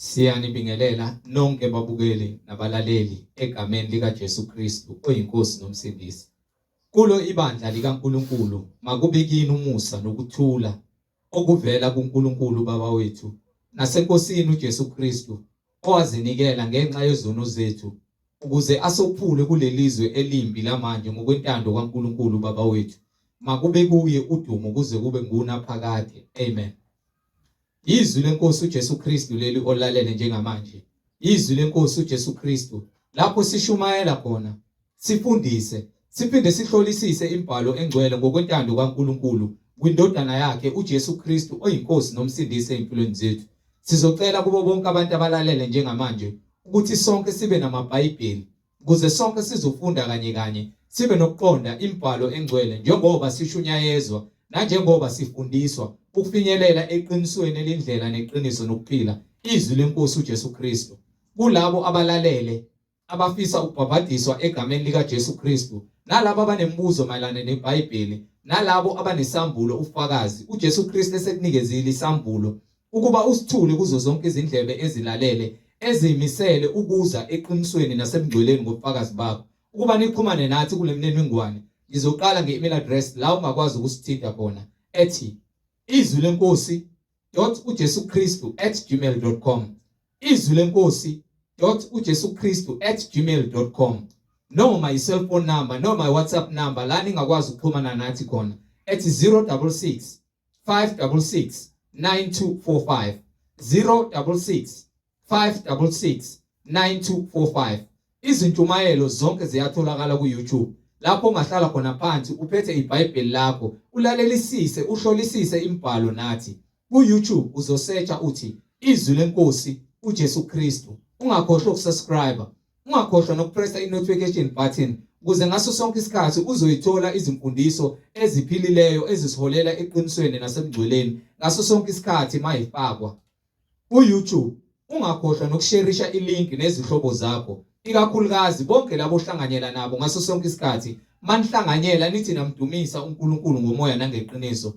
Siyanibingelela nonke babukeli nabalaleli egameni likaJesu Kristu oyiNkosi noMsindisi. Kulo ibandla likaNkulunkulu makube kini umusa nokuthula okuvela kuNkulunkulu uBaba wethu naseNkosini uJesu Kristu owazinikela ngenxa yezono zethu ukuze asophule kulelizwe elimbi lamanje ngokwentando kaNkulunkulu uBaba wethu. Makube kuye udumo kuze kube ngunaphakade. Amen. Izwi lenkosi uJesu Kristu leli olalele njengamanje. Izwi lenkosi uJesu Kristu lapho sishumayela khona, sifundise, siphinde sihlolisise imibhalo engcwele ngokwentando kaNkulunkulu kwindodana yakhe uJesu Kristu oyiNkosi noMsindisi ezimpilweni zethu. Sizocela kubo bonke abantu abalalele njengamanje ukuthi sonke sibe namaBhayibheli ukuze sonke sizofunda kanye kanye sibe nokuqonda imibhalo engcwele njengoba sishunyayezwa nanjengoba sifundiswa ukufinyelela eqinisweni elindlela neqiniso nokuphila izwi lenkosi uJesu Kristu. Kulabo abalalele abafisa ukubhabhadiswa egameni likaJesu Kristu nalabo abanemibuzo mayelana neBhayibheli nalabo abanesambulo ufakazi uJesu Kristu esekunikezile isambulo ukuba usithule kuzo zonke izindlebe ezilalele ezimisele ukuza eqinisweni nasebungcweleni ngobufakazi bakho ukuba nixhumane nathi kule mniningwane. Ngizoqala nge-email address la ungakwazi ukusithinta khona ethi izwi lenkosi dot uJesu Kristu at gmail dot com, izwi lenkosi dot uJesu Kristu at gmail dot com, noma i-cellphone number noma i-WhatsApp number la ningakwazi ukuxhumana nathi khona ethi 066 566 9245, 066 566 9245. Izintshumayelo zonke ziyatholakala ku-YouTube lapho ungahlala khona phansi uphethe iBhayibheli lakho ulalelisise uhlolisise imibhalo nathi. Ku-YouTube uzosearcha uthi Izwi leNkosi uJesu Kristu. Ungakhohlwa ukusubscribe, ungakhohlwa nokupressa i-notification button ukuze ngaso sonke isikhathi uzoyithola izimfundiso eziphilileyo ezisiholela eqinisweni nasebungcweleni ngaso sonke isikhathi mayifakwa ku-YouTube. Ungakhohlwa nokusherisha ilink nezihlobo zakho, ikakhulukazi bonke labo ohlanganyela nabo ngaso sonke isikhathi. Manihlanganyela nithi namdumisa uNkulunkulu ngomoya nangeqiniso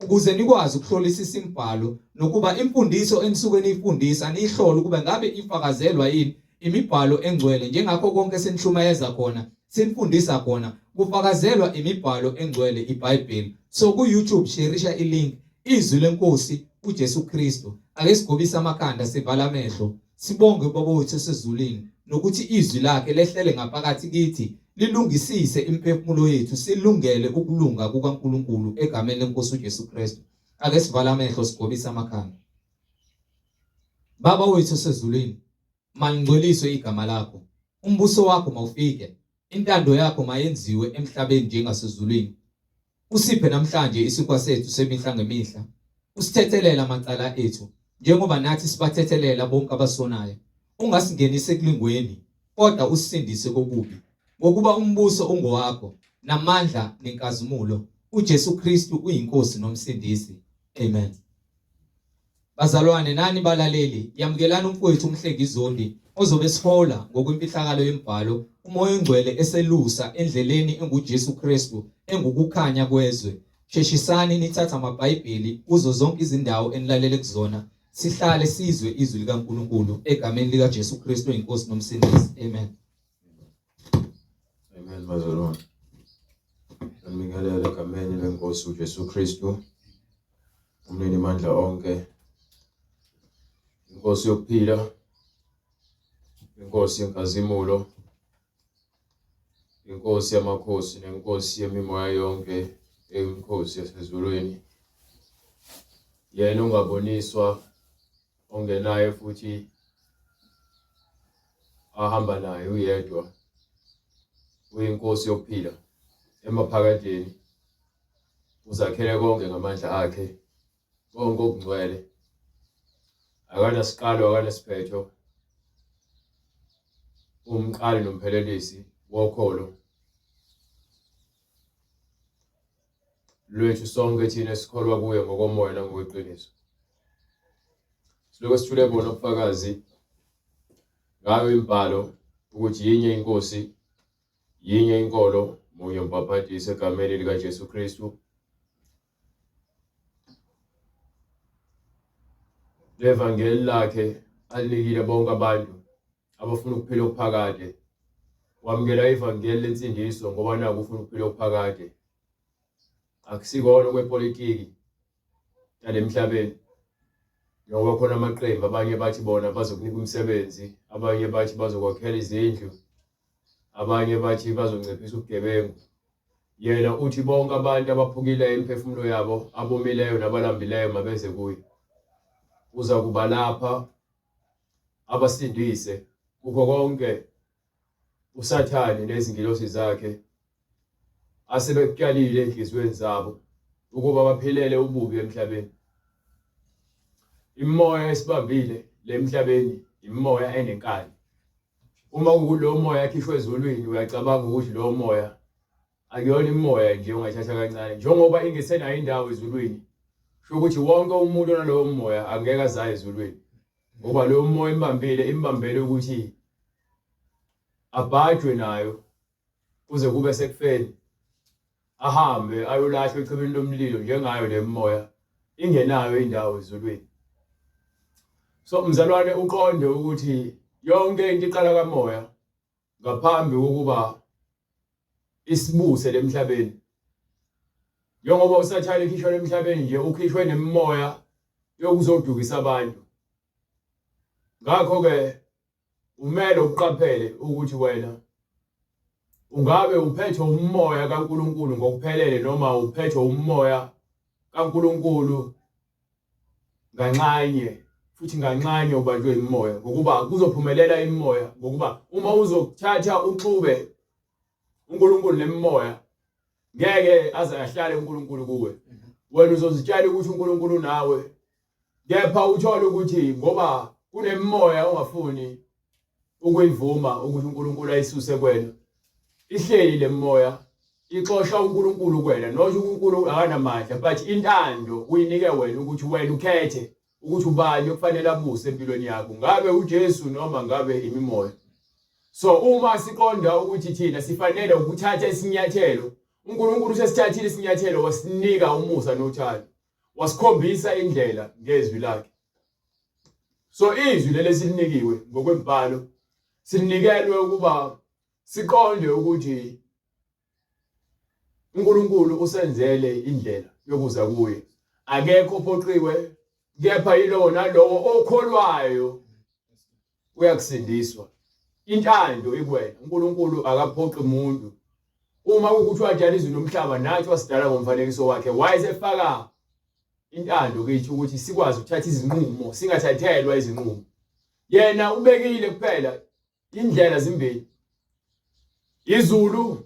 ukuze nikwazi ukuhlolisisa imibhalo nokuba imfundiso enisuke niyifundisa niyihlole ukuba ngabe ifakazelwa yini imibhalo engcwele njengakho konke senishumayeza khona sinifundisa khona kufakazelwa imibhalo engcwele iBhayibheli. So ku-YouTube sherisha ilink Izwi leNkosi uJesu Kristu. Ake sigobise amakhanda sivala amehlo sibonge uBaba wethu osezulwini nokuthi izwi lakhe lehlele ngaphakathi kithi lilungisise imiphefumulo yethu silungele ukulunga kukaNkulunkulu egameni lenkosi uJesu Kristu. Ake sivala amehlo sigobise amakhanda. Baba wethu osezulwini, malingcweliswe igama lakho, umbuso wakho mawufike, intando yakho mayenziwe emhlabeni njengasezulwini. Usiphe namhlanje isinkwa sethu semihla ngemihla. Usithethelele amacala ethu, njengoba nathi sibathethelela bonke abasonayo. Ungasingenisi ekulingweni, kodwa usisindise kokubi. Ngokuba umbuso ungowakho, namandla nenkazimulo. UJesu Kristu uyiNkosi noMsindisi. Amen. Bazalwane nani balaleli, yamukelani umfowethu uMhlengi Zondi ozobe esihola ngokwimfihlakalo yemibhalo, uMoya oNgcwele eselusa endleleni enguJesu Kristu engukukhanya kwezwe. Sheshisani nithathe amaBhayibheli kuzo zonke izindawo enilalele kuzona, sihlale sizwe izwi likaNkulunkulu egameni likaJesu Kristu oyiNkosi noMsindisi. Amen. Amen bazalwane. Ngibingelele egameni lenkosi uJesu Kristu. Umnini mandla onke. Inkosi yokuphila. Inkosi yenkazimulo. Inkosi yamakhosi nenkosi yemimoya yonke eyinkosi yasezulwini. Yena ongaboniswa ongenaye futhi ahamba naye uyedwa uyinkosi yokuphila emaphakadeni uzakhele konke ngamandla akhe konke okungcwele akanasiqalo akanasiphetho umqali nomphelelisi wokholo lwethu sonke thina esikholwa kuye ngokomoya nangokweqiniso. Silokhu sithule bona ubufakazi ngayo imibhalo ukuthi yinye inkosi, yinye inkolo, munye umbhaphathiso egameni likaJesu Kristu. Levangeli lakhe alinikile bonke abantu abafuna ukuphila okuphakade. Wamukela ivangeli lensindiso ngoba naku ufuna ukuphila okuphakade. Akusikona okwepolitiki yalemhlabeni. Njengoba khona amaqembu abanye bathi bona bazokunika umsebenzi, abanye bathi bazokwakhela izindlu, abanye bathi bazonciphisa ubugebengu. Yena uthi bonke abantu abaphukileyo imiphefumulo yabo, abomileyo nabalambileyo mabeze kuye. Uza kubalapha abasindise kukho konke uSathane nezingilosi zakhe asebekutshalile enhliziyweni zabo ukuba baphilele ububi emhlabeni. Imimoya esibambile le emhlabeni imimoya enenkani. Uma kukulowo moya akhishwe ezulwini uyacabanga ukuthi lowo moya akuyona imimoya nje ongayithatha kancane njengoba ingesenayo indawo ezulwini sho ukuthi wonke umuntu onalowo moya angeke azaye ezulwini ngoba lowo moya imbambile imbambele ukuthi abhajwe nayo kuze kube sekufeni ahambe ayolahlwa echibini lomlilo njengayo le mimoya ingenayo indawo ezulwini. So mzalwane uqonde ukuthi yonke into iqala kamoya ngaphambi kokuba isibuse lemhlabeni. Njengoba uSathane ekhishwa emhlabeni nje ukhishwe nemimoya yokuzodukisa abantu. Ngakho-ke Kumele uqaphele ukuthi wena ungabe uphethwe umoya kaNkuluNkulu ngokuphelele noma uphethwe umoya kaNkuluNkulu nganxanye futhi nganxanye ubanjwe imimoya ngokuba kuzophumelela imimoya ngokuba uma uzokuthatha uxube uNkulunkulu nemimoya ngeke aze ahlale uNkulunkulu kuwe wena uzozitshela ukuthi uNkulunkulu nawe Kepha uthole ukuthi ngoba kunemimoya ongafuni ukuyivuma ukuthi uNkulunkulu ayisuse kwena. Ihleli lemimoya ixosha uNkulunkulu kwena not uNkulunkulu akanamandla but intando uyinike wena ukuthi wena ukhethe ukuthi ubani okufanele abuse empilweni yakho ngabe uJesu noma ngabe imimoya. So uma siqonda ukuthi thina sifanele ukuthatha isinyathelo uNkulunkulu usesithathile isinyathelo wasinika umusa nothando. Wasikhombisa indlela ngezwi lakhe. So izwi leli esilinikiwe ngokwembhalo silinikelwe ukuba siqonde ukuthi uNkulunkulu usenzele indlela yokuza kuye. Akekho ophoqiwe kepha yilowo nalowo okholwayo uyakusindiswa. Intando ikuwena. uNkulunkulu akaphoqi muntu. Uma kuwukuthi wadala izulu nomhlaba nathi wasidala ngomfanekiso wakhe wayesefaka intando kithi ukuthi sikwazi ukuthatha izinqumo singathathelwa izinqumo. Yena ubekile kuphela indlela zimbili. Izulu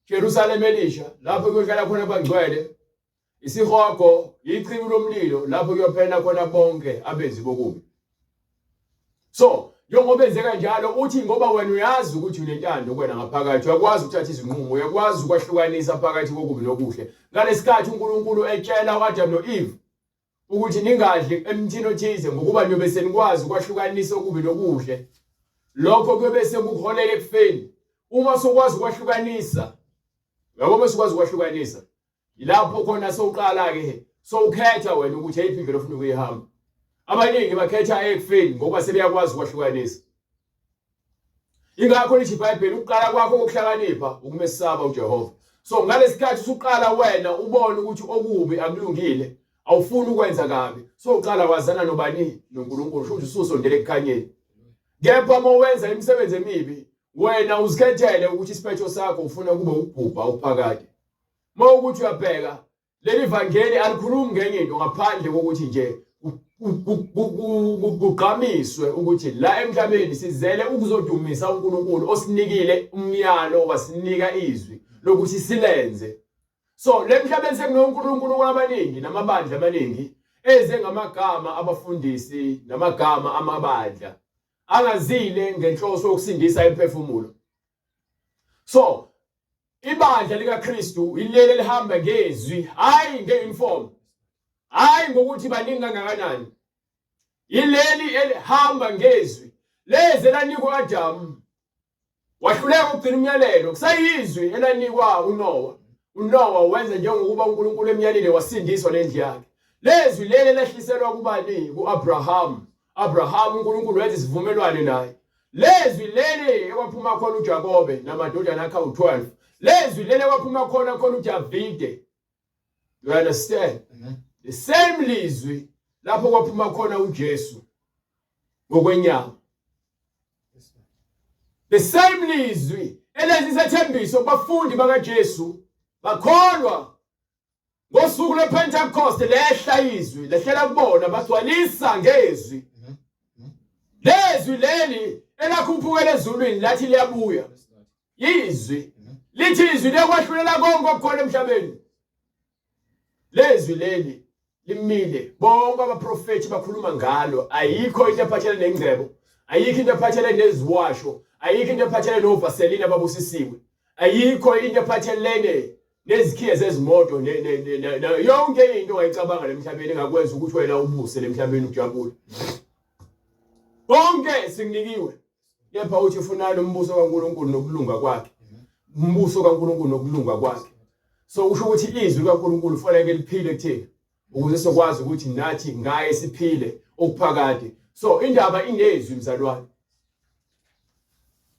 Jerusalem elisha lapho kuyohlala khona abangcwele Isihogo yichibi lomlilo lapho kuyophela khona bonke abenzi bokubi. So, njengoba enze kanjalo uthi ngoba wena uyazi ukuthi unentando kuwena ngaphakathi uyakwazi ukuthatha izinqumo uyakwazi ukwahlukanisa phakathi kokubi nokuhle ngalesikhathi uNkulunkulu etshela uAdam noEve ukuthi ningadli emthini othize ngokuba niyobe senikwazi ukwahlukanisa okubi nokuhle lokho kuyobe sekuholela ekufeni uma sokwazi ukwahlukanisa uyabo uma sokwazi ukwahlukanisa Yilapho khona sowuqala-ke sowukhetha wena ukuthi eyiphi indlela ofuna ukuyihamba. Abaningi bakhetha ekufeni ngoba sebeyakwazi ukwahlukanisa. Ingakho lithi iBhayibheli ukuqala kwakho kokuhlakanipha ukumesaba uJehova. So ngalesikhathi usuqala wena ubone ukuthi okubi akulungile, awufuni ukwenza kabi. So uqala wazana nobani noNkulunkulu, sho ukuthi ususondele ekukhanyeni. Kepha uma wenza imisebenzi emibi, wena uzikhethele ukuthi isiphetho sakho ufuna kube ukubhubha okuphakade. Uma ukuthi uyabheka leli vangeli alikhulumi ngenye into ngaphandle kokuthi nje kugqamiswe ukuthi la emhlabeni sizele ukuzodumisa uNkulunkulu osinikile umyalo wasinika izwi lokuthi silenze. So le mhlabeni sekunoNkulunkulu abaningi namabandla amaningi eze ngamagama abafundisi namagama amabandla angazile ngenhloso yokusindisa imiphefumulo. So Ibandla likaKristu yileli elihamba ngezwi, hayi ngeuniform, hayi ngokuthi baningi kangakanani. Yileli elihamba ngezwi. Lezi elanikwa uAdamu wahluleka ukugcina umyalelo, kusayizwi elanikwa uNowa. uNowa wenza njengokuba uNkulunkulu emyalile wasindiswa nendlu yakhe. Lezwi leli elehliselwa kubani? KuAbraham. Abraham uNkulunkulu wenza isivumelwano naye. Lezwi leli ekwaphuma khona uJakobe namadodana akhe awu-12. Lezwi leli ekwaphuma khona khona uDavide. You understand? Amen. The same lizwi lapho kwaphuma khona uJesu ngokwenyama. The same lizwi elenza isethembiso kubafundi bakaJesu bakholwa ngosuku lwePentecost lehla izwi lehlela kubona bagcwalisa ngezwi. Lezwi leli elakhuphukela ezulwini lathi liyabuya. Izwi lithi izwi liyakwahlulela konke okukhona emhlabeni. Lezwi leli limile bonke abaprofethi bakhuluma ngalo ayikho into ephathelene nengcebo ayikho into ephathelene neziwasho ayikho into ephathelene novaselina ababusisiwe ayikho into ephathelene nezikhiye zezimoto yonke into ongayicabanga lemhlabeni engakwenza ukuthi wena ubuse lemhlabeni ujabule konke sikunikiwe kepha uthi funani umbuso kaNkuluNkulu nokulunga kwakhe umbuso kaNkuluNkulu nokulunga kwakhe so usho ukuthi izwi likaNkuluNkulu kufanele liphile kuthina ukuze sokwazi ukuthi nathi ngaye siphile okuphakade so indaba inezwi mzalwane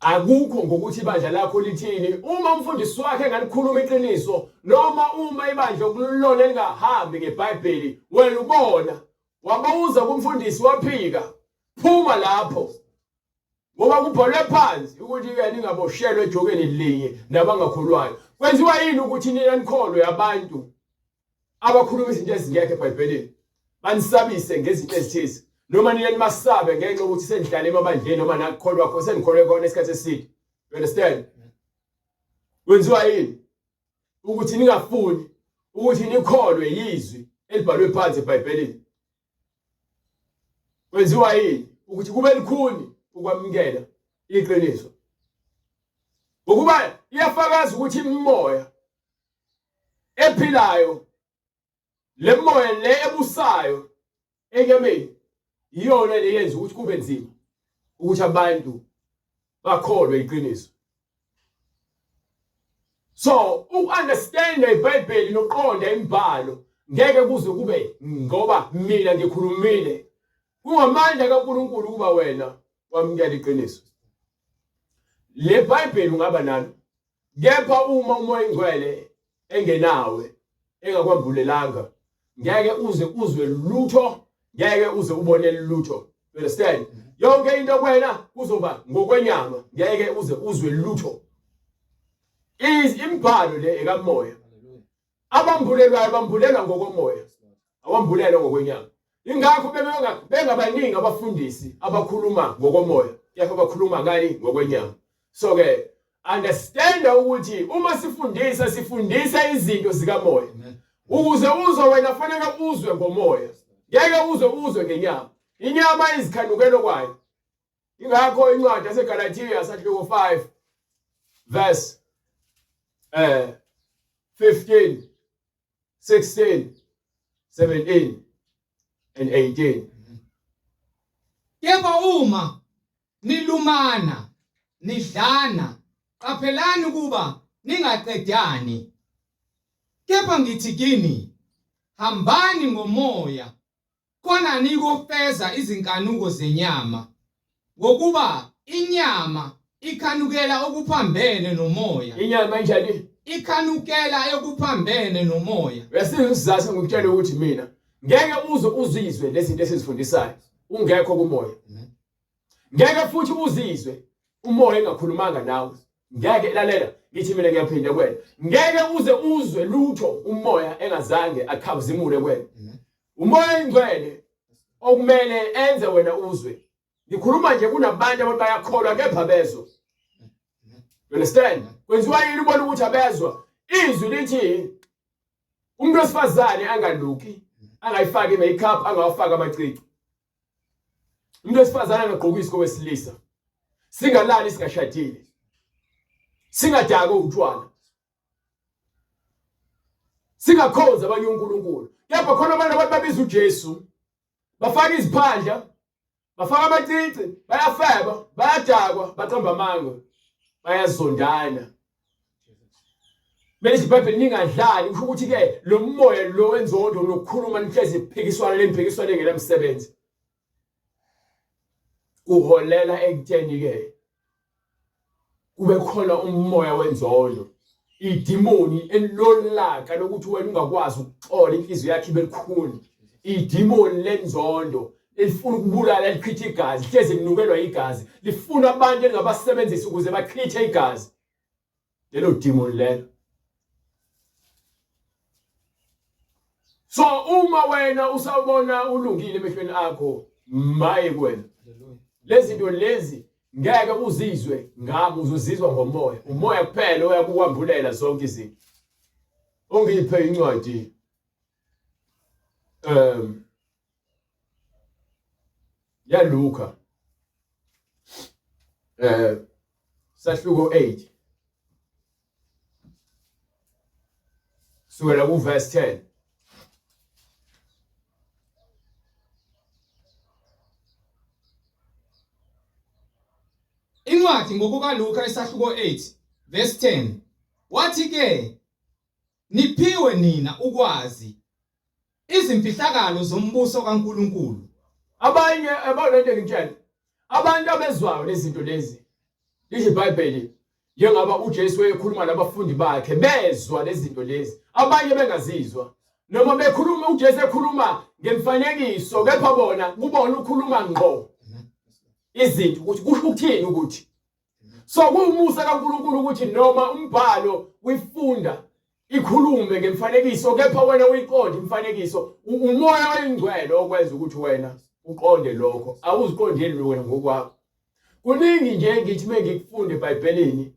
akukho ngokuthi ibandla lakho lithini uma umfundisi wakhe engalikhuluma iqiniso noma uma ibandla okulona lingahambi ngeBhayibheli wena ubona wabuza kumfundisi waphika phuma lapho ngoba kubhalwe phansi ukuthi ke ningaboshelwe ejokeni linye nabangakholwayo kwenziwa yini ukuthi nina nikholwe abantu abakhuluma izinto ezingekho eBhayibhelini banisabise ngezinto ezithize noma nina nibasabe ngenxa yokuthi senihlale emabandleni noma nakukholwa kho senikholwe khona isikhathi eside you understand kwenziwa yini ukuthi ningafuni ukuthi nikholwe yizwi elibhalwe phansi eBhayibhelini kwenziwa yini ukuthi kube likhuni ukwamukela iqiniso ngokuba iyafakaza ukuthi imimoya ephilayo le moya le ebusayo enyameni iyona le yenza ukuthi kube nzima ukuthi abantu bakholwe iqiniso so ukunderstand iBhayibheli nokuqonda imibhalo ngeke kuze kube ngoba mina ngikhulumile kungamandla kaNkuluNkulu ukuba wena wamukela iqiniso le Bhayibheli ungaba nalo Kepha uma uMoya oNgcwele engenawe, engakwambulelanga, ngeke uze uzwe lutho, ngeke uze ubone lutho. You understand? Yonke into kuwena kuzoba ngokwenyama, ngeke uze uzwe lutho. Is imibhalo le ekamoya. Abambulelwayo bambulelwa ngokomoya, awambulelwa ngokwenyama. Ingakho bengabaningi abafundisi abakhuluma ngokomoya, kepha bakhuluma ngani ngokwenyama. So ke understand ukuthi uma sifundisa sifundisa izinto zikamoya. Ukuze uzwe wena fanele uzwe ngomoya. Ngeke uzwe uzwe ngenyama. Inyama izikhanukelo kwayo. Ingakho incwadi yaseGalathiya sahluko 5 verse 15 16 17 and 18. Kepha uma nilumana nidlana qaphelani ukuba ningaqedani. Kepha ngithi kini hambani ngomoya khona nikofeza izinkanuko zenyama, ngokuba inyama ikhanukela okuphambene nomoya. Inyama injani? Ikhanukela okuphambene nomoya. Uyasizwa isizathu ngikutshela ukuthi mina ngeke uze uzizwe lezi zinto esizifundisayo ungekho kumoya. Ngeke futhi uzizwe umoya engakhulumanga nawe. Ngeke lalela ngithi mina ngiyaphinda kuwena. Ngeke uze uzwe lutho umoya engazange akhazimule kuwena. Umoya oyingcwele okumele enze wena uzwe. Ngikhuluma nje kunabantu abantu bayakholwa kepha bezwa. You understand? Kwenziwa yini ubona ukuthi abezwa? Izwi lithi umuntu wesifazane angaluki, angayifaki makeup, angawafaki amacici. Umuntu wesifazane angagqokisi kowesilisa. Singalali singashadile. Singadakwa utshwala. Singakhonzi abanye uNkulunkulu. Kepha khona abantu abantu babiza uJesu. Bafaka iziphandla, bafaka amacici, bayafeba, bayadakwa, baqamba amanga. Bayazondana. Mele iBhayibheli ningadlali kusho ukuthi ke lo moya lo wenzondo nokukhuluma nihlezi phikiswana lemphikiswana engenamsebenzi. Kuholela ekutheni ke kube khona umoya wenzondo, idimoni elilolaka lokuthi wena ungakwazi ukuxola, inhliziyo yakhe ibe lukhuni, idimoni lenzondo elifuna ukubulala, lichithe igazi, hleze linukelwa igazi, lifuna abantu elingabasebenzisa ukuze bachithe igazi. Lelo demon lelo. So uma wena usawubona ulungile emehlweni akho, maye kuwena. Lezi zinto lezi ngeke uzizwe ngami, uzozizwa ngomoya. Umoya kuphela oyakukwambulela zonke izinto. Ungiphe incwadi yaLuka sahluko 8 sukela ku verse 10. Incwadi ngokukaLuka isahluko 8 verse 10 wathi ke niphiwe nina ukwazi izimfihlakalo zombuso kaNkulunkulu. Abanye abalento ngitshela abantu abezwayo lezi zinto lezi, lisho iBhayibheli, njengaba uJesu wayekhuluma nabafundi bakhe bezwa lezi zinto lezi, abanye bengazizwa noma bekhuluma uJesu ekhuluma ngemfanekiso, kepha bona kubona ukhuluma ngqo izinto ukuthi kusho ukuthini ukuthi. So kuwumusa kaNkulunkulu ukuthi noma umbhalo uyifunda ikhulume ngemfanekiso, kepha wena uyiqonde imfanekiso. Umoya oyingcwele okwenza ukuthi wena uqonde lokho, awuziqondeli wena ngokwakho. Kuningi nje ngithi mengikufunda eBhayibhelini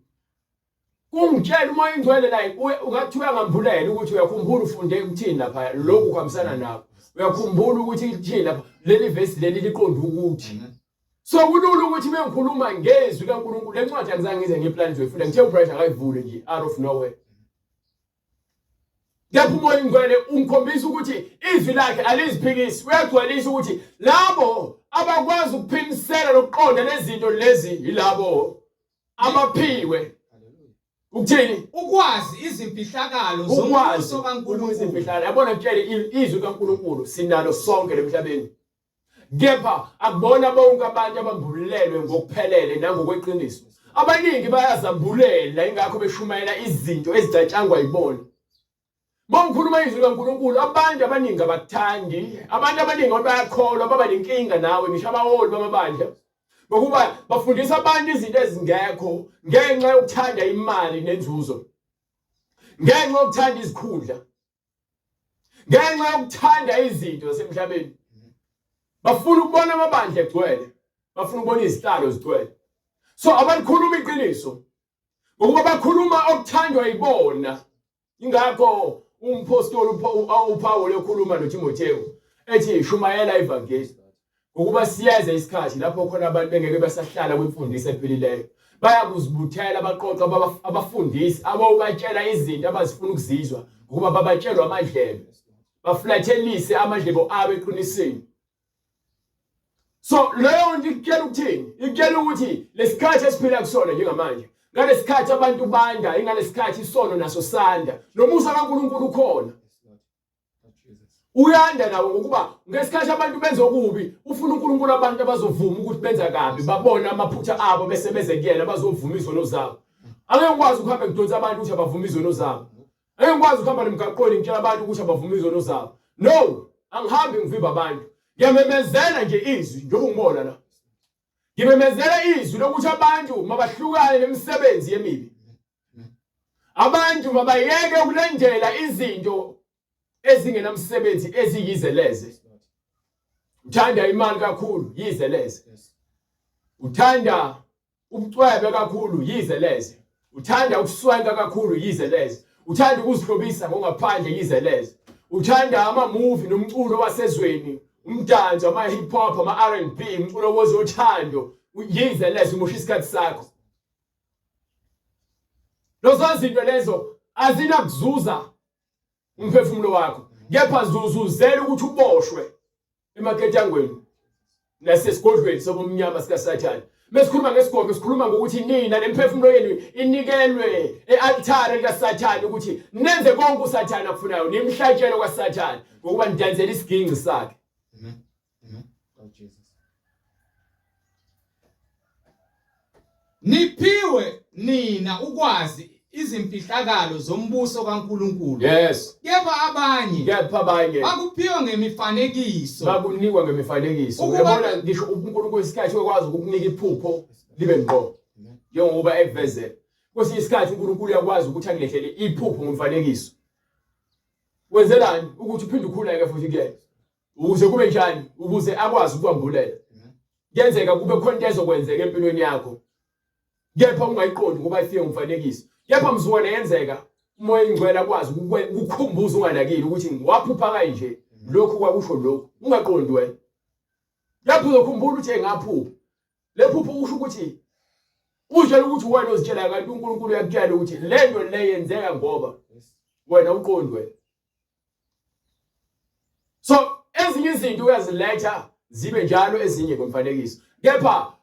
kungitshela umoya oyingcwele, like ungathi uyangambulela ukuthi uyakhumbula ufunde ukuthini lapha, lokhu kuhambisana nakho, uyakhumbula ukuthi ithini lapha, leli vesi leli liqonde ukuthi. So kulula ukuthi mengikhuluma ngezwi kaNkulunkulu, le ncwadi angizange ngize ngiplan ngizoyifunda, ngithe uBright akayivule nje out of nowhere. Kepha umoya ingcwele ungikhombisa ukuthi izwi lakhe aliziphikisi, uyagcwalisa ukuthi labo abakwazi ukuphimisela nokuqonda lezinto lezi yilabo abaphiwe ukuthini, ukwazi izimfihlakalo zombuso kaNkulunkulu. Izimfihlakalo, yabona, ngitshele izwi kaNkulunkulu sinalo sonke lemhlabeni, kepha akubona bonke abantu abambulelwe ngokuphelele nangokweqiniso. Abaningi bayazambulela, ingakho beshumayela izinto ezicatshangwa yibona. Uma ngikhuluma izwi likaNkulunkulu, abantu abaningi abakuthandi, abantu abaningi abantu bayakholwa, baba nenkinga nawe, ngisho abaholi bamabandla, ngokuba bafundisa abantu izinto ezingekho ngenxa yokuthanda imali nenzuzo, ngenxa yokuthanda izikhundla, ngenxa yokuthanda izinto zasemhlabeni. Bafuna ukubona amabandla egcwele, bafuna ukubona izihlalo zigcwele. So abalikhuluma iqiniso ngokuba bakhuluma okuthandwa yibona. Ingakho umphostoli uPawulu ekhuluma noTimothewu ethi shumayela ivangeli, ngokuba siyeza isikhathi lapho khona abantu bengeke besahlala kwimfundiso ephilileyo, bayakuzibuthela baqoqa abafundisi abawubatshela izinto abazifuna ukuzizwa, ngokuba babatshelwa amadlebe, bafulathelise amadlebe abo eqinisweni. So leyo nto ikutshela ukuthini? Ikutshela ukuthi lesikhathi esiphila kusona njengamanje, ngalesikhathi abantu banda, ingalesikhathi isono naso sanda, nomusa kaNkulunkulu ukhona uyanda nawo, ngokuba ngesikhathi abantu benza okubi ufuna uNkulunkulu abantu abazovuma ukuthi benza kabi, babone amaphutha abo bese beze kuyena, bazovuma izono zabo. Angeke ngikwazi ukuhamba ngidonsa abantu ukuthi abavume izono zabo. Angeke ngikwazi ukuhamba nemgaqweni ngitshela abantu ukuthi abavume izono zabo. No, angihambi ngivimba abantu. Ngiyamemezela nje izwi njengoba ungibona la. Ngimemezela izwi lokuthi abantu mabahlukane nemisebenzi yemibi. Abantu mabayeke ukulandela izinto ezingenamsebenzi eziyize leze. Uthanda imali kakhulu, yize leze. Uthanda ubucwebe kakhulu, yize leze. Uthanda ukuswenka kakhulu, yize leze. Uthanda ukuzihlobisa ngokungaphandle, yize leze. Uthanda ama-movie nomculo wasezweni, umdanso, ama-hip hop, ama-R&B, umculo wozothando, yize leze, umosha isikhathi sakho. Lezo zinto lezo azinakuzuza umphefumulo wakho, kepha zuzuzela ukuthi uboshwe emaketangweni nasesigodlweni sobumnyama sikaSathane. Mesikhuluma ngesigodlo sikhuluma ngokuthi nina nemphefumulo yenu inikelwe e-altare likaSathane ukuthi nenze konke uSathane akufunayo, nimhlatshelo kaSathane ngokuba nidansela isiginci sakhe. Amen. Amen. Oh Jesus. Niphiwe nina ukwazi izimfihlakalo zombuso kaNkulunkulu. Yes. Kepha abanye Kepha abanye bakuphiwa ngemifanekiso. Bakunikwa ngemifanekiso. Uyabona ngisho uNkulunkulu isikhathi uyakwazi ukukunika iphupho libe ngqo. Njengoba ekuvezela. Kwesinye isikhathi uNkulunkulu uyakwazi ukuthi akulehlele iphupho ngomfanekiso. Wenzelani ukuthi uphinde ukhuleke futhi kuyena. Ukuze kube njani? Ukuze akwazi ukwambulela. Kuyenzeka kube khona into ezokwenzeka empilweni yakho. Kepha ungayiqondi ngoba ifike ngomfanekiso. Kepha mzukwane yenzeka umoya ingcwele akwazi ukukukhumbuza unganakile ukuthi ngiwaphupha kanje lokhu kwakusho lokhu ungaqondi wena. Lapho uzokhumbula ukuthi engaphupha. Lephupho usho ukuthi uzitshela ukuthi wena ozitshela kanti uNkulunkulu uyakutshela ukuthi lento le yenzeka ngoba wena uqondi wena. So ezinye izinto uyaziletha zibe njalo ezinye ngomfanekiso. Kepha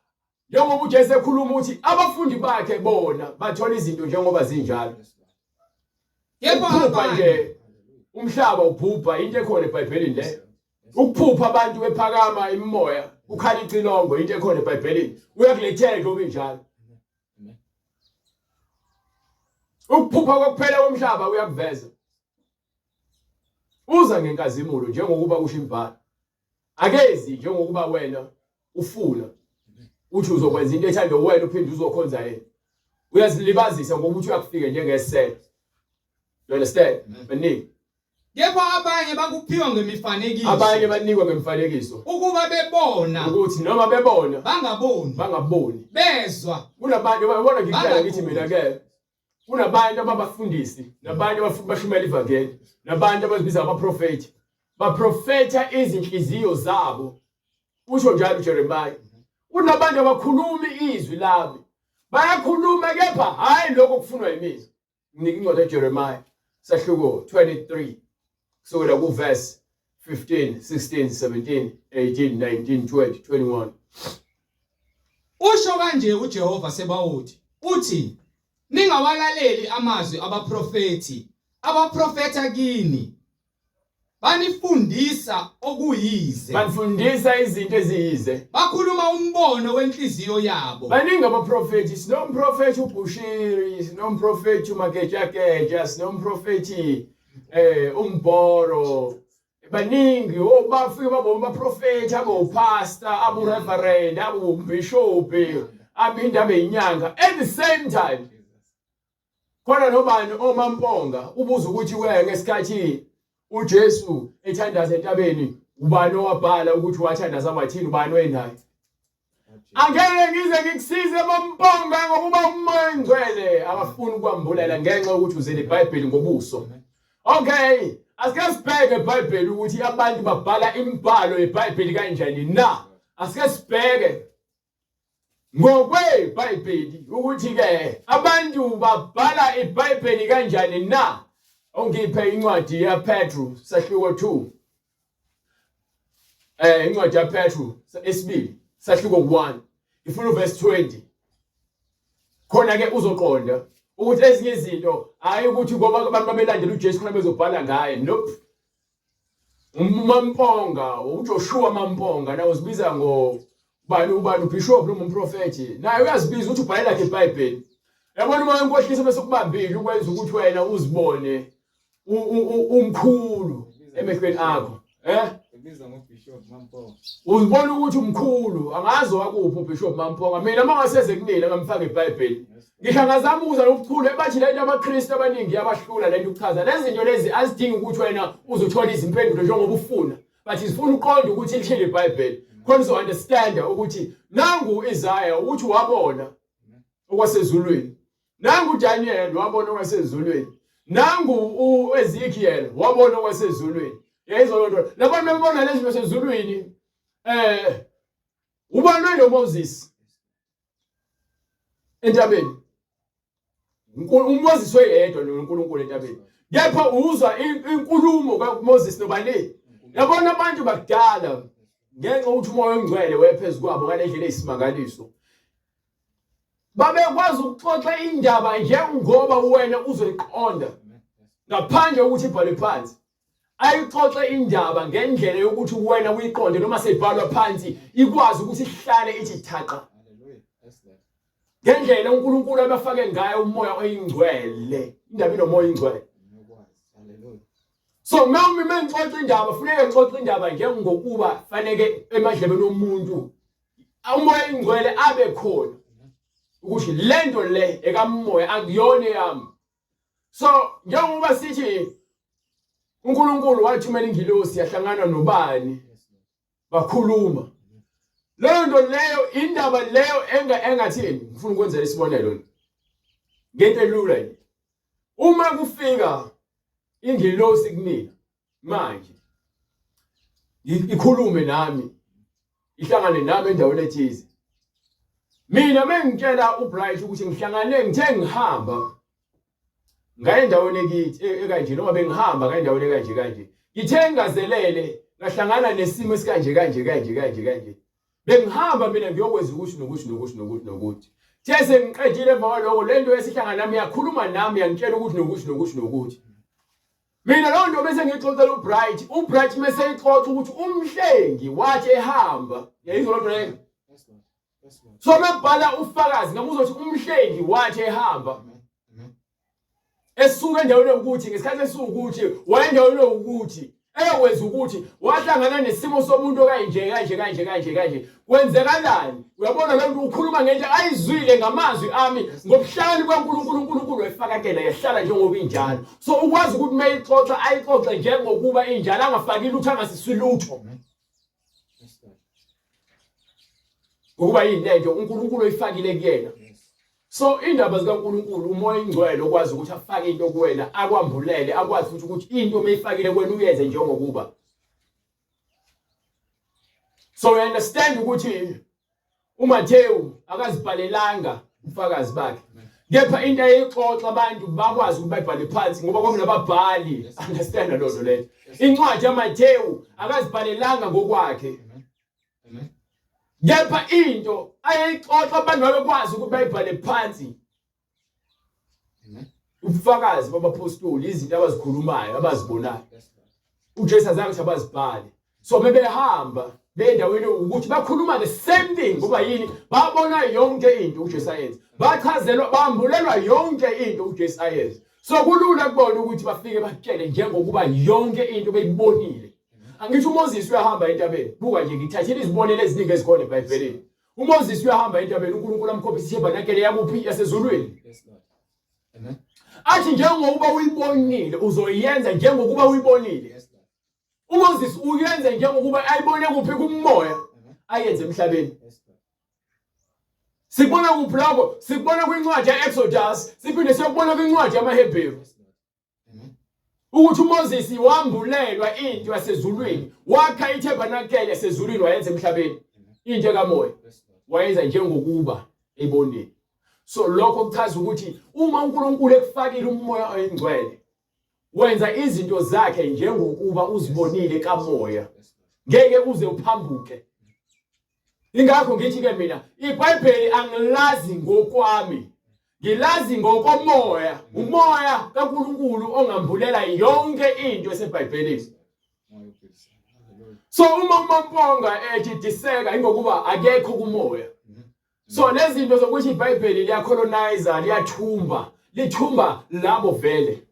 njengoba uJesu ekhuluma ukuthi abafundi bakhe bona bathola izinto njengoba zinjalo. Kepha Ukuphupha nje umhlaba ubhubha into ekhona eBhayibhelini le. Ukuphupha abantu bephakama imimoya kukhala icilongo into ekhona eBhayibhelini. Uyakulethela njengoba injalo. Ukuphupha kokuphela komhlaba uyakuveza. Uza ngenkazimulo njengokuba kusho imibhalo. Akezi njengokuba wena ufuna uthi uzokwenza into ethandwa wena uphinde uzokhonza yena. Uyazilibazisa ngokuthi uyakufika njengesela. You understand? Baningi. Kepha abanye bakuphiwa ngemifanekiso. Abanye banikwa ngemifanekiso. Ukuba bebona. Ukuthi noma bebona. Bangaboni. Bangaboni. Bezwa. Kunabantu bayabona ngikutshela ngithi mina ke kunabantu ababafundisi nabantu abashumela ivangeli nabantu abazibiza abaprofeti baprofetha izinhliziyo zabo usho njalo uJeremiah kunabantu abakhulumi izwi lami bayakhuluma kepha hayi lokho kufunwa yimina nginika incwadi kaJeremiah sahluko 23 kusukela kuverse 15 16 17 18 19 20 21 Usho kanje uJehova Sebawoti uthi ningawalaleli amazwi abaprofethi abaprofetha kini banifundisa okuyize banifundisa izinto eziyize bakhuluma umbono wenhliziyo yabo baningi abaprofethi sinomprofethi uBushiri sinomprofethi uMagejageja sinomprofethi eh uMboro baningi oh bafike babona abaprofethi abopastor abu reverend abu bishop aphinde abe inyanga at the same time khona nobani omamponga ubuza ukuthi we ngesikhathi uJesu ethandaza entabeni ubani owabhala ukuthi wathandaza wathini ubani oyendayo angeke ngize ngikusize mamponga ngokuba umoya ongcwele akafuni ukwambulela ngenxa yokuthi uzele iBhayibheli ngobuso okay asike sibheke iBhayibheli ukuthi abantu babhala imibhalo yeBhayibheli kanjani na asike sibheke ngokweBhayibheli ukuthi ke abantu babhala iBhayibheli kanjani na ongiphe incwadi yaPetru sahluko 2 eh incwadi yaPetru esibili sahluko 1 ifuna uverse 20 khona ke uzoqonda ukuthi ezinye izinto hayi ukuthi ngoba abantu babelandela uJesu khona bezobhala ngaye nope uMamponga uJoshua Mamponga naye uzibiza ngo bani ubani ubishop noma umprofethi naye uyazibiza ukuthi ubhalela lakhe iBhayibheli yabona uma inkohliso bese kubambile ukwenza ukuthi wena uzibone umkhulu emehlweni akho eh Ubiza ngoBishop Mamponga. Uzibona ukuthi umkhulu angazi wakuphi uBishop Mamponga mina uma ngaseze kunina ngamfaka eBhayibheli Ngisho angazama ukuza nobuchule bathi lento abaKristu abaningi yabahlula lento ukuchaza lezi zinto lezi azidingi ukuthi wena uzothola izimpendulo njengoba ufuna but zifuna uqonde ukuthi lithini iBhayibheli khona uzo understand ukuthi nangu Isaiah ukuthi wabona okwasezulwini nangu Daniel wabona okwasezulwini nangu uEzekiel wabona okwasezulwini yayizwa lonto labantu bebona lezi zinto sezulwini eh ubani lo Moses entabeni uMoses oyedwa noNkulunkulu entabeni kepha uzwa inkulumo kaMoses nobani yabona abantu bakudala ngenxa ukuthi umoya ongcwele wephezu kwabo ngalendlela eyisimangaliso babekwazi ukuxoxa indaba njengoba wena uzoyiqonda ngaphandle kokuthi ibhalwe phansi ayixoxe indaba ngendlela yokuthi wena uyiqonde noma seyibhalwa phansi ikwazi ukuthi ihlale ithi thaqa Ngendlela uNkulunkulu abafake ngayo umoya oyingcwele, indaba inomoya oyingcwele. So mami mengixoxa indaba funeke ngixoxe indaba njengokuba faneke emadlebeni omuntu umoya oyingcwele abe khona ukuthi lento le ekamoya akuyona eyami. So njengoba sithi uNkulunkulu wathumela ingilosi yahlangana nobani bakhuluma leyo nto leyo indaba leyo enga engathini ngifuna ukwenzela isibonelo ngento elula nje uma kufika ingilosi kumina manje ikhulume nami ihlangane nami endaweni ethize mina mengitshela uBright ukuthi ngihlangane ngithe ngihamba ngaye endaweni ekithi e, ekanje noma bengihamba ngaye endaweni ekanje kanje ngithe ngingazelele ngahlangana nesimo esikanje kanje kanje kanje kanje bengihamba mina ngiyokwenza ukuthi nokuthi nokuthi nokuthi nokuthi the sengiqedile emva kwaloko le nto esihlangana nami yakhuluma nami yangitshela ukuthi nokuthi nokuthi nokuthi mina leyo nto bese ngiyixoxela uBright uBright mese eyixoxa ukuthi umhlengi wathi ehamba yayizwa loo nto leyo So mebhala ufakazi ngamuzwa ukuthi umhlengi wathi ehamba esuka endaweni yokuthi ngesikhathi esiwukuthi wayendaweni yokuthi eyokwenza ukuthi wahlangana nesimo somuntu okanje kanje kanje kanje kanje kwenzekalani uyabona lo muntu ukhuluma ngento ayizwile ngamazwi ami ngobuhlakani kwaNkulunkulu uNkulunkulu wayifakakela yahlala njengoba injalo so ukwazi ukuthi mayixoxa ayixoxe njengokuba injalo angafaki lutho angasisi lutho ngokuba yini lento uNkulunkulu oyifakile kuyena so indaba zikaNkulunkulu umoya ingcwele okwazi ukuthi afake into kuwena akwambulele akwazi futhi ukuthi into meyifakile kuwena uyenze njengokuba so you understand ukuthi uMathewu akazibhalelanga ubufakazi bakhe kepha into ayixoxa abantu bakwazi ukuthi bayibhale phansi ngoba kwakunababhali understand loo nto leyo incwadi yaMathewu akazibhalelanga ngokwakhe kepha into ayeyixoxa abantu babekwazi ukuthi bayibhale phansi ubufakazi babaphostoli izinto abazikhulumayo abazibonayo uJesu azange ukuthi abazibhale so bebehamba bendaweni ukuthi bakhuluma the same thing ngoba yini babona yonke into uJesu ayenza bachazelwa bambulelwa yonke into uJesu ayenza so kulula kubona ukuthi bafike bakutshele njengokuba yonke into beyibonile angithi uMoses uyahamba entabeni buka nje ngithathile izibonelo eziningi ezikhona eBhayibhelini uMoses uyahamba entabeni uNkulunkulu amkhombisa itabernakele yakuphi yasezulwini Yes, Lord. Amen. athi njengokuba uyibonile uzoyenza njengokuba uyibonile Yes, Lord. uMoses uyenze njengokuba ayibone kuphi kumoya Amen. ayenze emhlabeni Yes, Lord. sikubona kuphi lokho sikubona kwincwadi ya-Exodus siphinde siyokubona kwincwadi yamaHebheru Yes, Lord. Amen. ukuthi uMoses wambulelwa into yasezulwini wakha itabernakele yasezulwini wayenza emhlabeni into kamoya Yes, Lord. wayenza njengokuba ebonile so lokho kuchaza ukuthi uma uNkulunkulu ekufakile umoya oyingcwele wenza izinto zakhe njengokuba uzibonile kamoya Yes, Lord. ngeke uze uphambuke ingakho ngithi ke mina iBhayibheli angilazi ngokwami ngilazi ngokomoya umoya kaNkuluNkulu ongambulela yonke into eseBhayibhelini Moya ophilisayo. Hallelujah. so uma uMamponga ethi diseka ingokuba akekho kumoya so lezi zinto zokuthi iBhayibheli liyacolonize liyathumba lithumba labo vele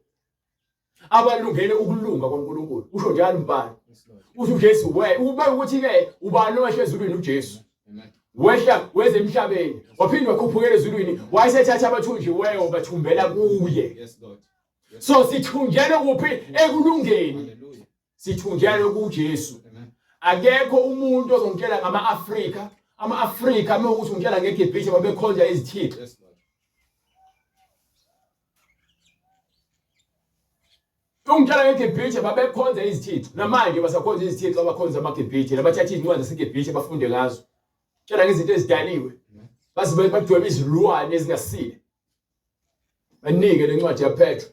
abalungele ukulunga kwaNkuluNkulu usho njalo umbhalo Yes, Lord. uthi uJesu we ube ukuthi ke ubani owehla ezulwini uJesu Amen. wehla weze emhlabeni waphinde wakhuphukela ezulwini wayesethatha abathunjiweyo bathumbela kuye Yes, Lord. so sithunjelwe kuphi ekulungeni Hallelujah. sithunjelwe kuJesu Amen. akekho umuntu ozongitshela ngama-Afrika ama-Afrika uma ukuthi ungitshela ngeGibhithe babekhonza izithixo Yes, Lord. Ungitshela ngeGibhithe babekhonza izithixo namanje basakhonza izithixo abakhonza amaGibhithe nabathatha izincwadi zaseGibhithe bafunde ngazo tshela ngezinto ezidaliwe baze badwebe izilwane ezingasile banike lencwadi yaPetro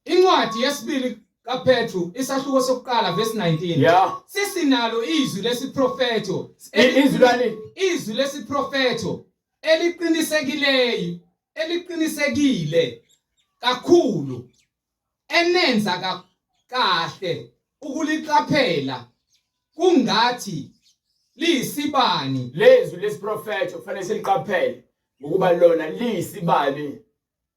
Incwadi yesibili kaPetru isahluko sokuqala verse 19. ya Sesinalo izwi lesiprofetho. Izwi lani? Izwi lesiprofetho eliqinisekileyo, eliqinisekile kakhulu enenza kahle ukuliqaphela kungathi liyisibani lezwi lesiprofetho kufanele siliqaphele Ngokuba lona liyisibani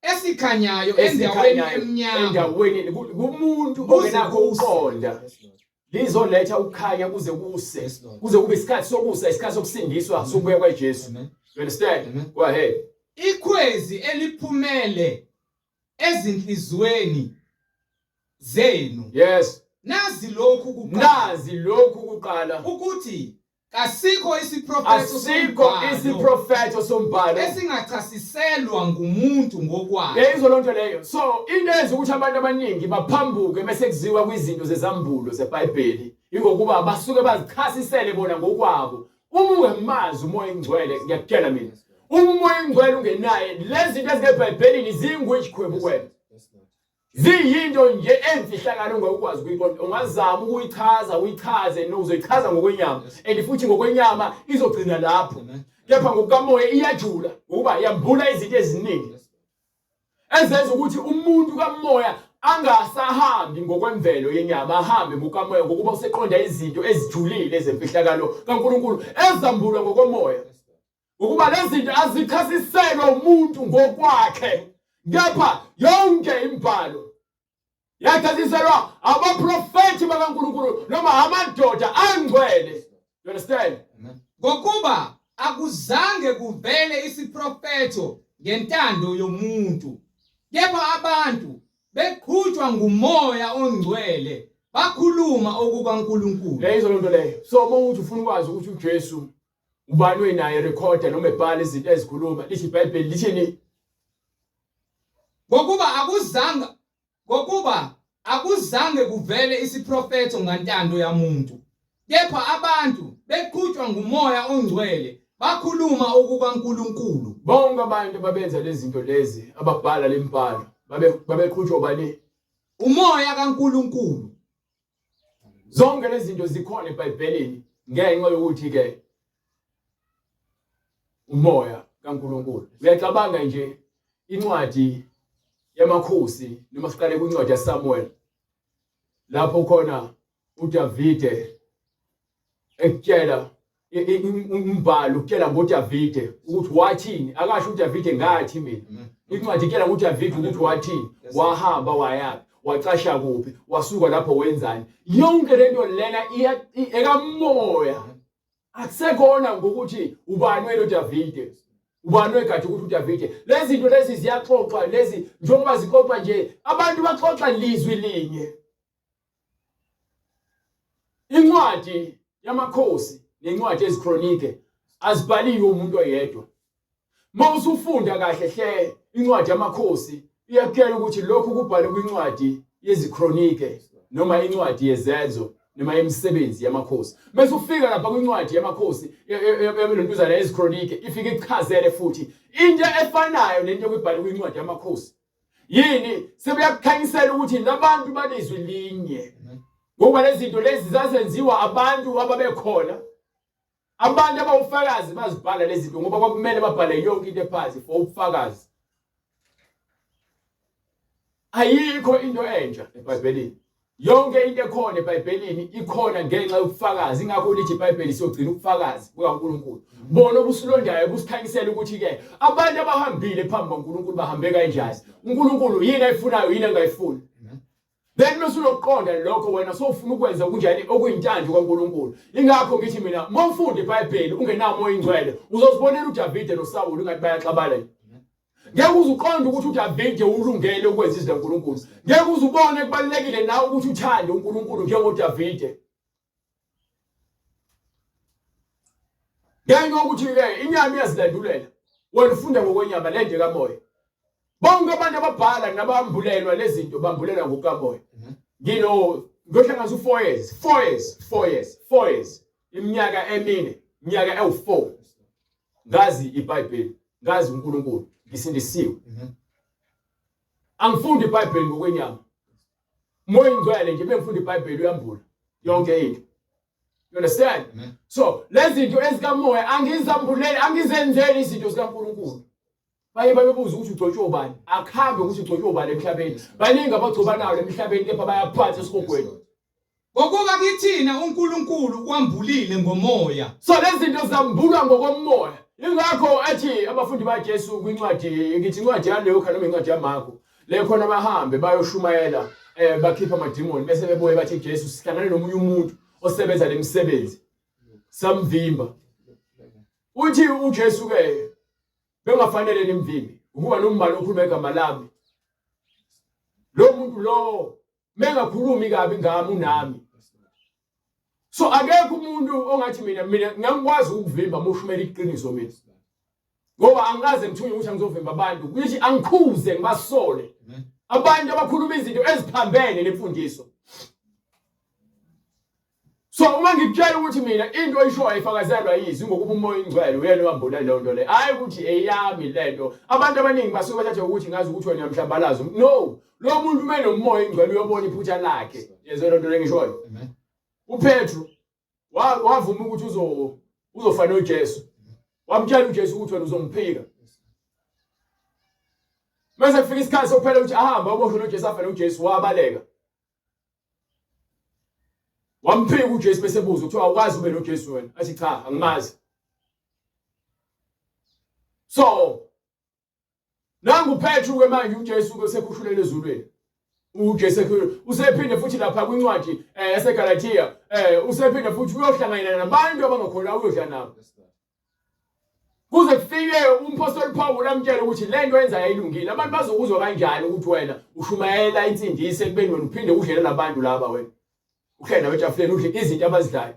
esikhanyayo endaweni esikhanyayo emnyama endaweni kumuntu Kuze ongenakho kuse. ukuqonda. Yes, Lord. Lizoletha ukukhanya kuze kuse. Yes, Lord. Kuze kube isikhathi sokusa, isikhathi sokusindiswa, sokubuya kwaJesu. Amen. You understand? Amen. Go ahead. Ikhwezi eliphumele ezinhlizweni zenu. Yes. Nazi lokhu kuqala Nazi lokhu kuqala. ukuthi kasikho isiprofetho Asikho sombhalo isiprofetho sombhalo esingachasiselwa ngumuntu ngokwakhe. Yayizwa lonto leyo. So into eyenza ukuthi abantu abaningi baphambuke bese kuziwa kwizinto zezambulo zeBhayibheli ingokuba basuke bazichasisele bona ngokwabo. Uma ungemazi uMoya oNgcwele ngiyakutshela mina. Uma uMoya oNgcwele ungenaye lezi zinto ezingeBhayibhelini zingwijikhwebu kuwena. Yes, Lord. Ziyinto nje emfihlakalo ongakwazi ukuyiqonda. Ungazama ukuyichaza uyichaze no uzoyichaza ngokwenyama and futhi ngokwenyama izogcina lapho. Amen. Kepha ngokukamoya iyajula ngokuba yambula izinto eziningi. Yes, Lord. Ezenza ukuthi umuntu kamoya angasahambi ngokwemvelo yenyama ahambe ngokamoya ngokuba useqonda izinto ezijulile ezemfihlakalo kaNkuluNkulu ezambulwa ngokomoya. Yes, Lord. Ukuba lezi zinto azichasiselwa umuntu ngokwakhe kepha yonke imibhalo yachasiselwa abaprofethi bakaNkuluNkulu noma amadoda angcwele. You understand? Amen. Ngokuba akuzange kuvele isiprofetho ngentando yomuntu, kepha abantu beqhutshwa nguMoya oNgcwele bakhuluma okukaNkulunkulu. Leyo lonto leyo. So uma uthi ufuna ukwazi ukuthi uJesu ubani wenaye recorder noma ebhala izinto ezikhuluma lithi iBhayibheli lithini? Ngokuba akuzange kuvele isiprofetho ngantando yamuntu, kepha abantu beqhutshwa nguMoya oNgcwele bakhuluma okukaNkulunkulu. Bonke abantu ababenza lezi zinto lezi ababhala lemibhalo babeqhutshwa ubani? Umoya kaNkulunkulu. Zonke lezi zinto zikhona eBhayibhelini ngenxa yokuthi ke umoya kaNkulunkulu. Uyacabanga nje incwadi yamakhosi noma siqale kwincwadi yaSamuel lapho khona uDavide ekutshela umbhalo ukutshela ngoDavide ukuthi wathini akasho uDavide ngathi mina incwadi ikutshela ngoDavide ukuthi wathini wahamba wayaphi wacasha kuphi wasuka lapho wenzani yonke lento lena ekamoya akusekhona ngokuthi ubani wena uDavide ubani wegadi ukuthi uDavide lezi zinto lezi ziyaxoxwa lezi njengoba zixoxwa nje abantu baxoxa lizwi linye Incwadi yamakhosi nencwadi ezikronike azibhaliwe umuntu oyedwa. Uma usufunda kahle hle incwadi yamakhosi iyakutshela ukuthi lokhu kubhalwe kwincwadi yezikronike noma incwadi yezenzo noma yemisebenzi yamakhosi. Bese ufika lapha kwincwadi yamakhosi yelentuzana yezikronike ifike ichazele futhi into efanayo nento ekubhalwe kwincwadi yamakhosi. Yini sebeyakukhanyisela ukuthi labantu balizwi linye. Ngoba lezi zinto lezi zazenziwa abantu ababekhona. Abantu abawufakazi bazibhala lezi zinto ngoba kwakumele babhale yonke into ephansi for ubufakazi. Ayikho into entsha eBhayibhelini. Yonke into ekhona eBhayibhelini ikhona ngenxa yobufakazi ingakho lithi iBhayibheli siyogcina ubufakazi bukaNkulunkulu. Bona obusilondayo busikhanyisela ukuthi ke abantu abahambile phambi kwaNkulunkulu bahambe kanjani. uNkulunkulu yini ayifunayo yini angayifuni. Then mase unokuqonda lokho wena sowufuna ukwenza kunjani okuyintando kaNkulunkulu. Ingakho ngithi mina uma ufunda iBhayibheli ungenawo uMoya oyiNgcwele uzozibonela uDavide noSawuli ngathi bayaxabana. Ngeke uze uqonde ukuthi uDavide ulungele ukwenza izwi likaNkulunkulu. Ngeke uze ubone kubalulekile nawe ukuthi uthande uNkulunkulu njengoDavide. Ngenxa yokuthi-ke inyama iyazilandulela. Wena ufunda ngokwenyama le nje kamoya. Bonke abantu ababhala nabambulelwa lezi zinto bambulelwa ngokukamoya. Ngino ngohlanganisa u4 years, 4 years, 4 years, 4 years. Iminyaka emine, iminyaka ewu4. Ngazi iBhayibheli, ngazi uNkulunkulu, ngisindisiwe. Angifundi iBhayibheli ngokwenyama. Moya ingcwele nje bengifunda iBhayibheli uyambula yonke into. You understand? Amen. So lezi zinto ezikamoya angizambuleli, angizenzeli izinto zikaNkulunkulu. Baye babebuza ukuthi ugcotshwe ubani. Akuhambe ukuthi ugcotshwe ubani emhlabeni. Baningi abagcobanayo emhlabeni kepha bayaphatha esihogweni. Ngokuba kithina uNkulunkulu kwambulile ngomoya. So lezi zinto zambulwa ngokomoya. Ingakho athi abafundi baJesu kwincwadi ngithi incwadi yaLuka noma incwadi yaMarko le khona bahambe bayoshumayela eh bakhipha amadimoni bese bebuye bathi Jesu sihlangane nomunye umuntu osebenza lemisebenzi samvimba uthi uJesu ke bengafanele nimvimbe ukuba nombani okhuluma igama lami lo muntu lo mengakhulumi kabi ngami unami so akekho umuntu ongathi mina mina ngangikwazi ukuvimba mushumela iqiniso mina ngoba angikaze ngithunywe ukuthi angizovimba abantu kuyithi angikhuze ngibasole abantu abakhuluma izinto eziphambene nemfundiso so uma ngikutshela ukuthi mina into oyishoyo ayifakazelwa yizwi ngokuba umoya ingcwele uyena owambula leyo nto leyo hhayi ukuthi eyami le nto abantu abaningi basuke bathathe ukuthi ngazi ukuthi wena uyamhlambalaza no lo muntu uma enomoya ingcwele uyobona iphutha lakhe yezwe loo nto lengishoyo uPetru wavuma ukuthi uzofana noJesu wamtshela uJesu ukuthi wena uzongiphika mase kufika isikhathi sokuphela ukuthi ahambe aboshwe noJesu afe noJesu wabaleka Wamphika uJesu bese buza kuthiwa awukwazi ube noJesu wena. Athi cha, angimazi. So nangu Petru ke manje uJesu ke sekhushulele ezulwini. uJesu usephinde futhi lapha kwincwadi eh, yaseGalatia eh usephinde futhi uyohlanganyela nabantu abangakholwa uyodla nabo. Kuze kufike umphostoli Paul amtshela ukuthi le nto yenza yayilungile. Abantu bazokuzwa kanjani ukuthi wena ushumayela insindiso ekubeni wena uphinde udlele nabantu laba wena. Uhlele nawe etafuleni udle izinto abazidlayo.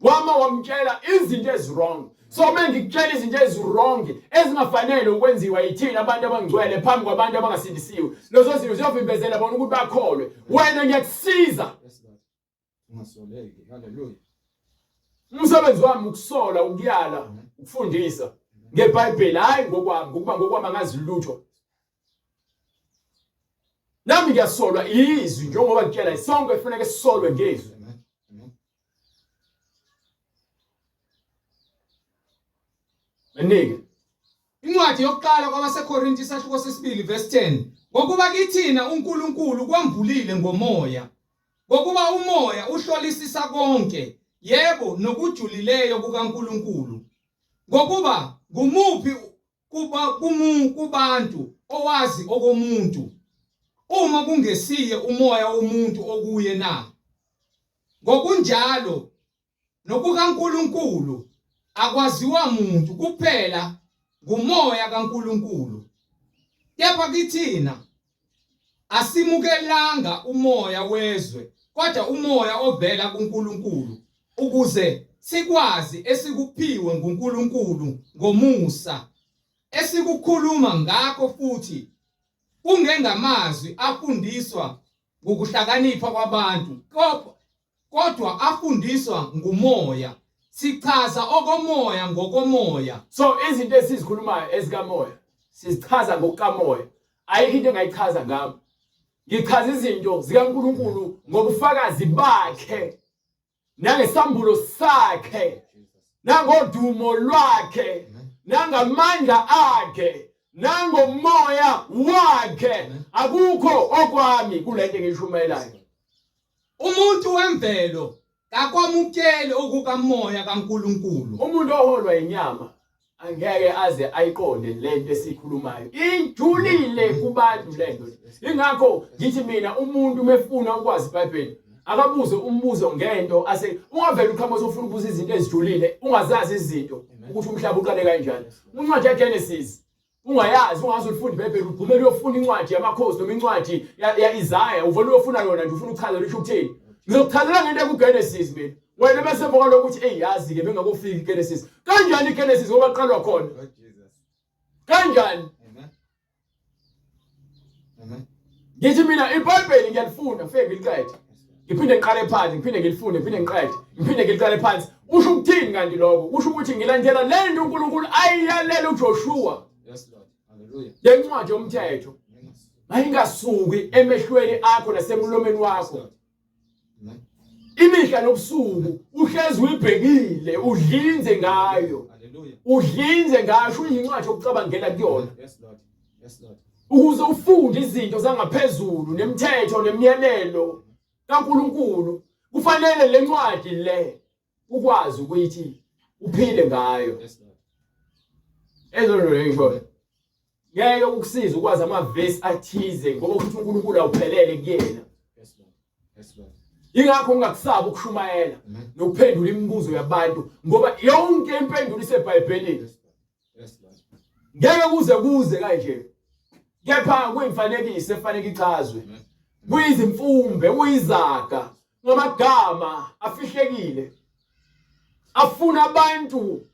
Wama wamtshela izinto eziwrong. So uma ngikutshela izinto eziwrong ezingafanele ukwenziwa yithina abantu abangcwele phambi kwabantu abangasindisiwe. Lezo zinto ziyovimbezela bona ukuthi bakholwe. Wena ngiyakusiza. Ungasoleki. Hallelujah. Umsebenzi wami ukusola, ukuyala, ukufundisa ngeBhayibheli hayi ngokwami, ngokuba ngokwami angazi lutho. Nami ngiyasolwa izwi njengoba ngitshela sonke kufanele sisolwe ngezwi. Menike. Incwadi yokuqala kwabaseKorinte isahluko sesibili verse 10. Ngokuba kithina uNkulunkulu kwambulile ngomoya. Ngokuba umoya uhlolisisa konke, yebo nokujulileyo kukaNkulunkulu. Ngokuba ngumuphi kuba kumu kubantu owazi okomuntu uma kungesiye umoya womuntu okuye na? Ngokunjalo nokukaNkulunkulu akwaziwa muntu kuphela ngumoya kaNkulunkulu. Kepha kithina asimukelanga umoya wezwe kodwa umoya ovela kuNkulunkulu ukuze sikwazi esikuphiwe nguNkulunkulu ngomusa esikukhuluma ngakho futhi kungengamazwi afundiswa ngokuhlakanipha kwabantu kodwa afundiswa ngumoya sichaza okomoya ngokomoya so izinto esizikhulumayo ezikamoya sizichaza ngokukamoya ayikho into engayichaza ngami ngichaza izinto zikaNkuluNkulu ngobufakazi bakhe nangesambulo sakhe nangodumo lwakhe nangamandla akhe nangomoya wakhe akukho okwami kulento engiyishumayelayo umuntu wemvelo kakwamukeli okukamoya kaNkuluNkulu umuntu oholwa inyama angeke aze ayiqonde lento esikhulumayo ijulile kubantu lento ingakho ngithi mina umuntu mefuna ukwazi iBhayibheli akabuze umbuzo ngento ase ungavela uqhamuza ufuna ukubuza izinto ezijulile ungazazi izinto ukuthi umhlaba uqale kanjani incwadi yaGenesis ungayazi ungaze ulifunde iBhayibheli ugxumele uyofuna incwadi yamakhosi noma incwadi ya-Isaya uvele uyofuna yona nje ufuna ukuchazela usho ukuthini ngizokuchazela ngento ekuGenesis mina wena bese emva kwalokho uthi eyi yazi-ke bengakofiki iGenesis kanjani iGenesis ngoba kuqalwa khona kanjani ngithi mina iBhayibheli ngiyalifunda ngifike ngiliqede ngiphinde ngiqale phansi ngiphinde ngilifunde ngiphinde ngiqede ngiphinde ngiliqale phansi usho ukuthini kanti lokho kusho ukuthi ngilandela le nto uNkulunkulu ayiyalela uJoshua yes Lord hallelujah lencwadi yomthetho mayingasuki emehlweni akho nasemlomeni wakho imihla nobusuku uhlezi uyibhekile udlinze ngayo udlinze ngayo sho incwadi yokucabangela kuyona yes lord yes lord ukuze ufunde izinto zangaphezulu nemithetho nemiyalelo kaNkuluNkulu kufanele lencwadi le ukwazi ukuthi uphile ngayo yes lord Ezolo ngisho ngeke ukusiza ukwazi amavesi athize ngoba ukuthi uNkulunkulu awuphelele kuyena. Yes Lord. Yes Lord. Ingakho ungakusabi ukushumayela nokuphendula imibuzo yabantu ngoba yonke impendulo iseBhayibhelini. Yes Lord. Yes Lord. Ngeke kuze kuze kanje. Kepha kuyimfanekiso efanele ichazwe. Kuyizimfumbe, kuyizaga, ngamagama afihlekile. Afuna abantu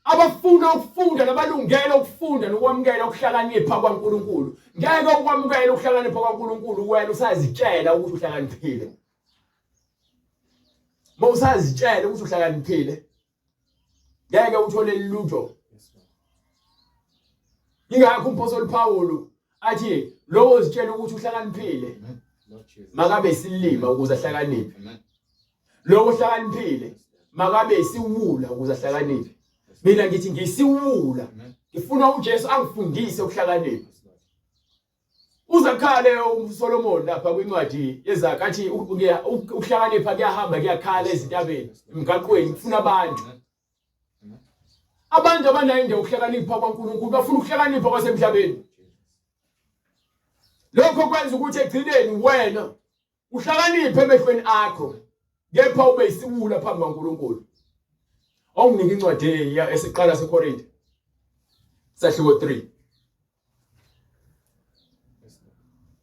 abafuna ukufunda nabalungele ukufunda nokwamukela ukuhlakanipha kwaNkulunkulu. Ngeke ukwamukela ukuhlakanipha kwaNkulunkulu wena usazitshela ukuthi uhlakaniphile. Mawusazitshela ukuthi uhlakaniphile ngeke uthole lutho. Ingakho umphostoli Paul athi lowo ozitshela ukuthi uhlakaniphile makabe isilima ukuze ahlakaniphe. Lowo ohlakaniphile makabe isiwula ukuze ahlakaniphe. Mina ngithi ngiyisiwula ngifuna uJesu angifundise ukuhlakanipha. Uzakhale uSolomon lapha kwincwadi yeZaga athi ukuhlakanipha kuyahamba kuyakhala ezintabeni emgaqweni kufuna abantu. Abantu abanayo nje ukuhlakanipha kwaNkulunkulu bafuna ukuhlakanipha kwasemhlabeni. Lokho kwenza ukuthi egcineni wena uhlakaniphe emehlweni akho kepha ube isiwula phambi kwaNkulunkulu. Awunginike incwadi esiqala seKorinte sahluko 3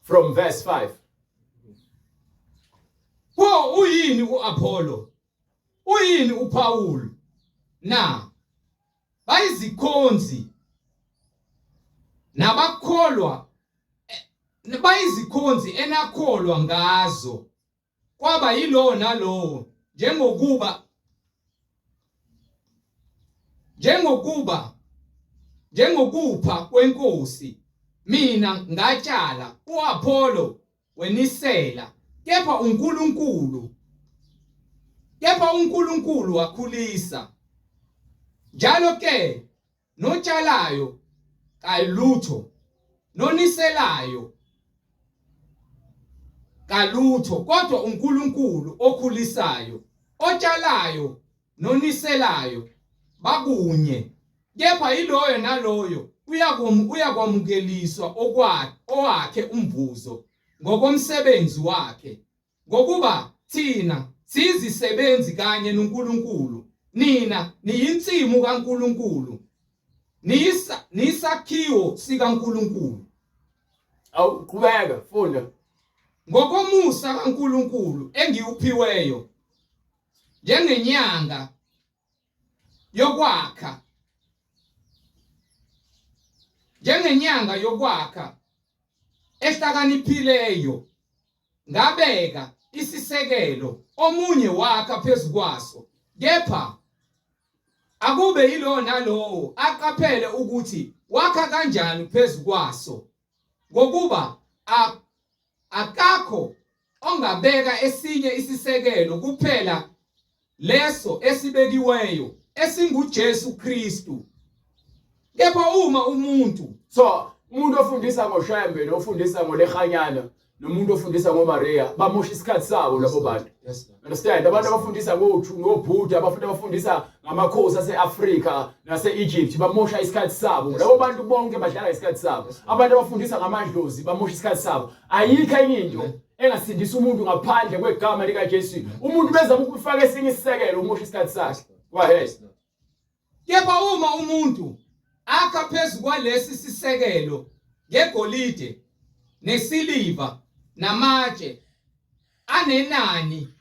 from verse 5. Pho uyini uApollo? Uyini uPaul? Na bayizikhonzi nabakholwa bayizikhonzi enakholwa ngazo kwaba yilowo nalowo njengokuba njengokuba njengokupha kwenkosi mina ngatshala uApollo wenisela kepha uNkulunkulu kepha uNkulunkulu wakhulisa njalo ke notshalayo kalutho noniselayo kalutho kodwa uNkulunkulu okhulisayo otshalayo noniselayo bakunye kepha yiloyo naloyo uyakwamukeliswa owakhe umvuzo ngokomsebenzi wakhe Ngokuba thina siyizisebenzi kanye noNkulunkulu, nina niyinsimu kaNkulunkulu, niyisa niyisakhiwo sikaNkulunkulu. Awu qhubeka funda. Ngokomusa kaNkulunkulu engiwuphiweyo njengenyanga yokwakha njengenyanga yokwakha ehlakaniphileyo ngabeka isisekelo omunye wakha phezu kwaso kepha akube yilowo nalowo aqaphele ukuthi wakha kanjani phezu kwaso ngokuba akakho ongabeka esinye isisekelo kuphela leso esibekiweyo esinguJesu Kristu. Kepha uma umuntu so umuntu ofundisa ngoShembe nofundisa ngoLehanyana nomuntu ofundisa ngoMaria bamosha isikhathi sabo labo bantu. Understand? Abantu abafundisa ngoThu ngoBuddha, abafundi abafundisa ngamakhosi ase-Afrika nase-Egypt bamosha isikhathi sabo. Labo bantu bonke badlala isikhathi sabo. Abantu abafundisa ngamadlozi bamosha isikhathi sabo. Ayikho enye into engasindisa umuntu ngaphandle kwegama likaJesu. Umuntu bezama ukufaka esinye isisekelo umosha isikhathi sakhe. Go ahead. Kepha uma umuntu akha phezu kwalesi sisekelo ngegolide nesiliva namatshe anenani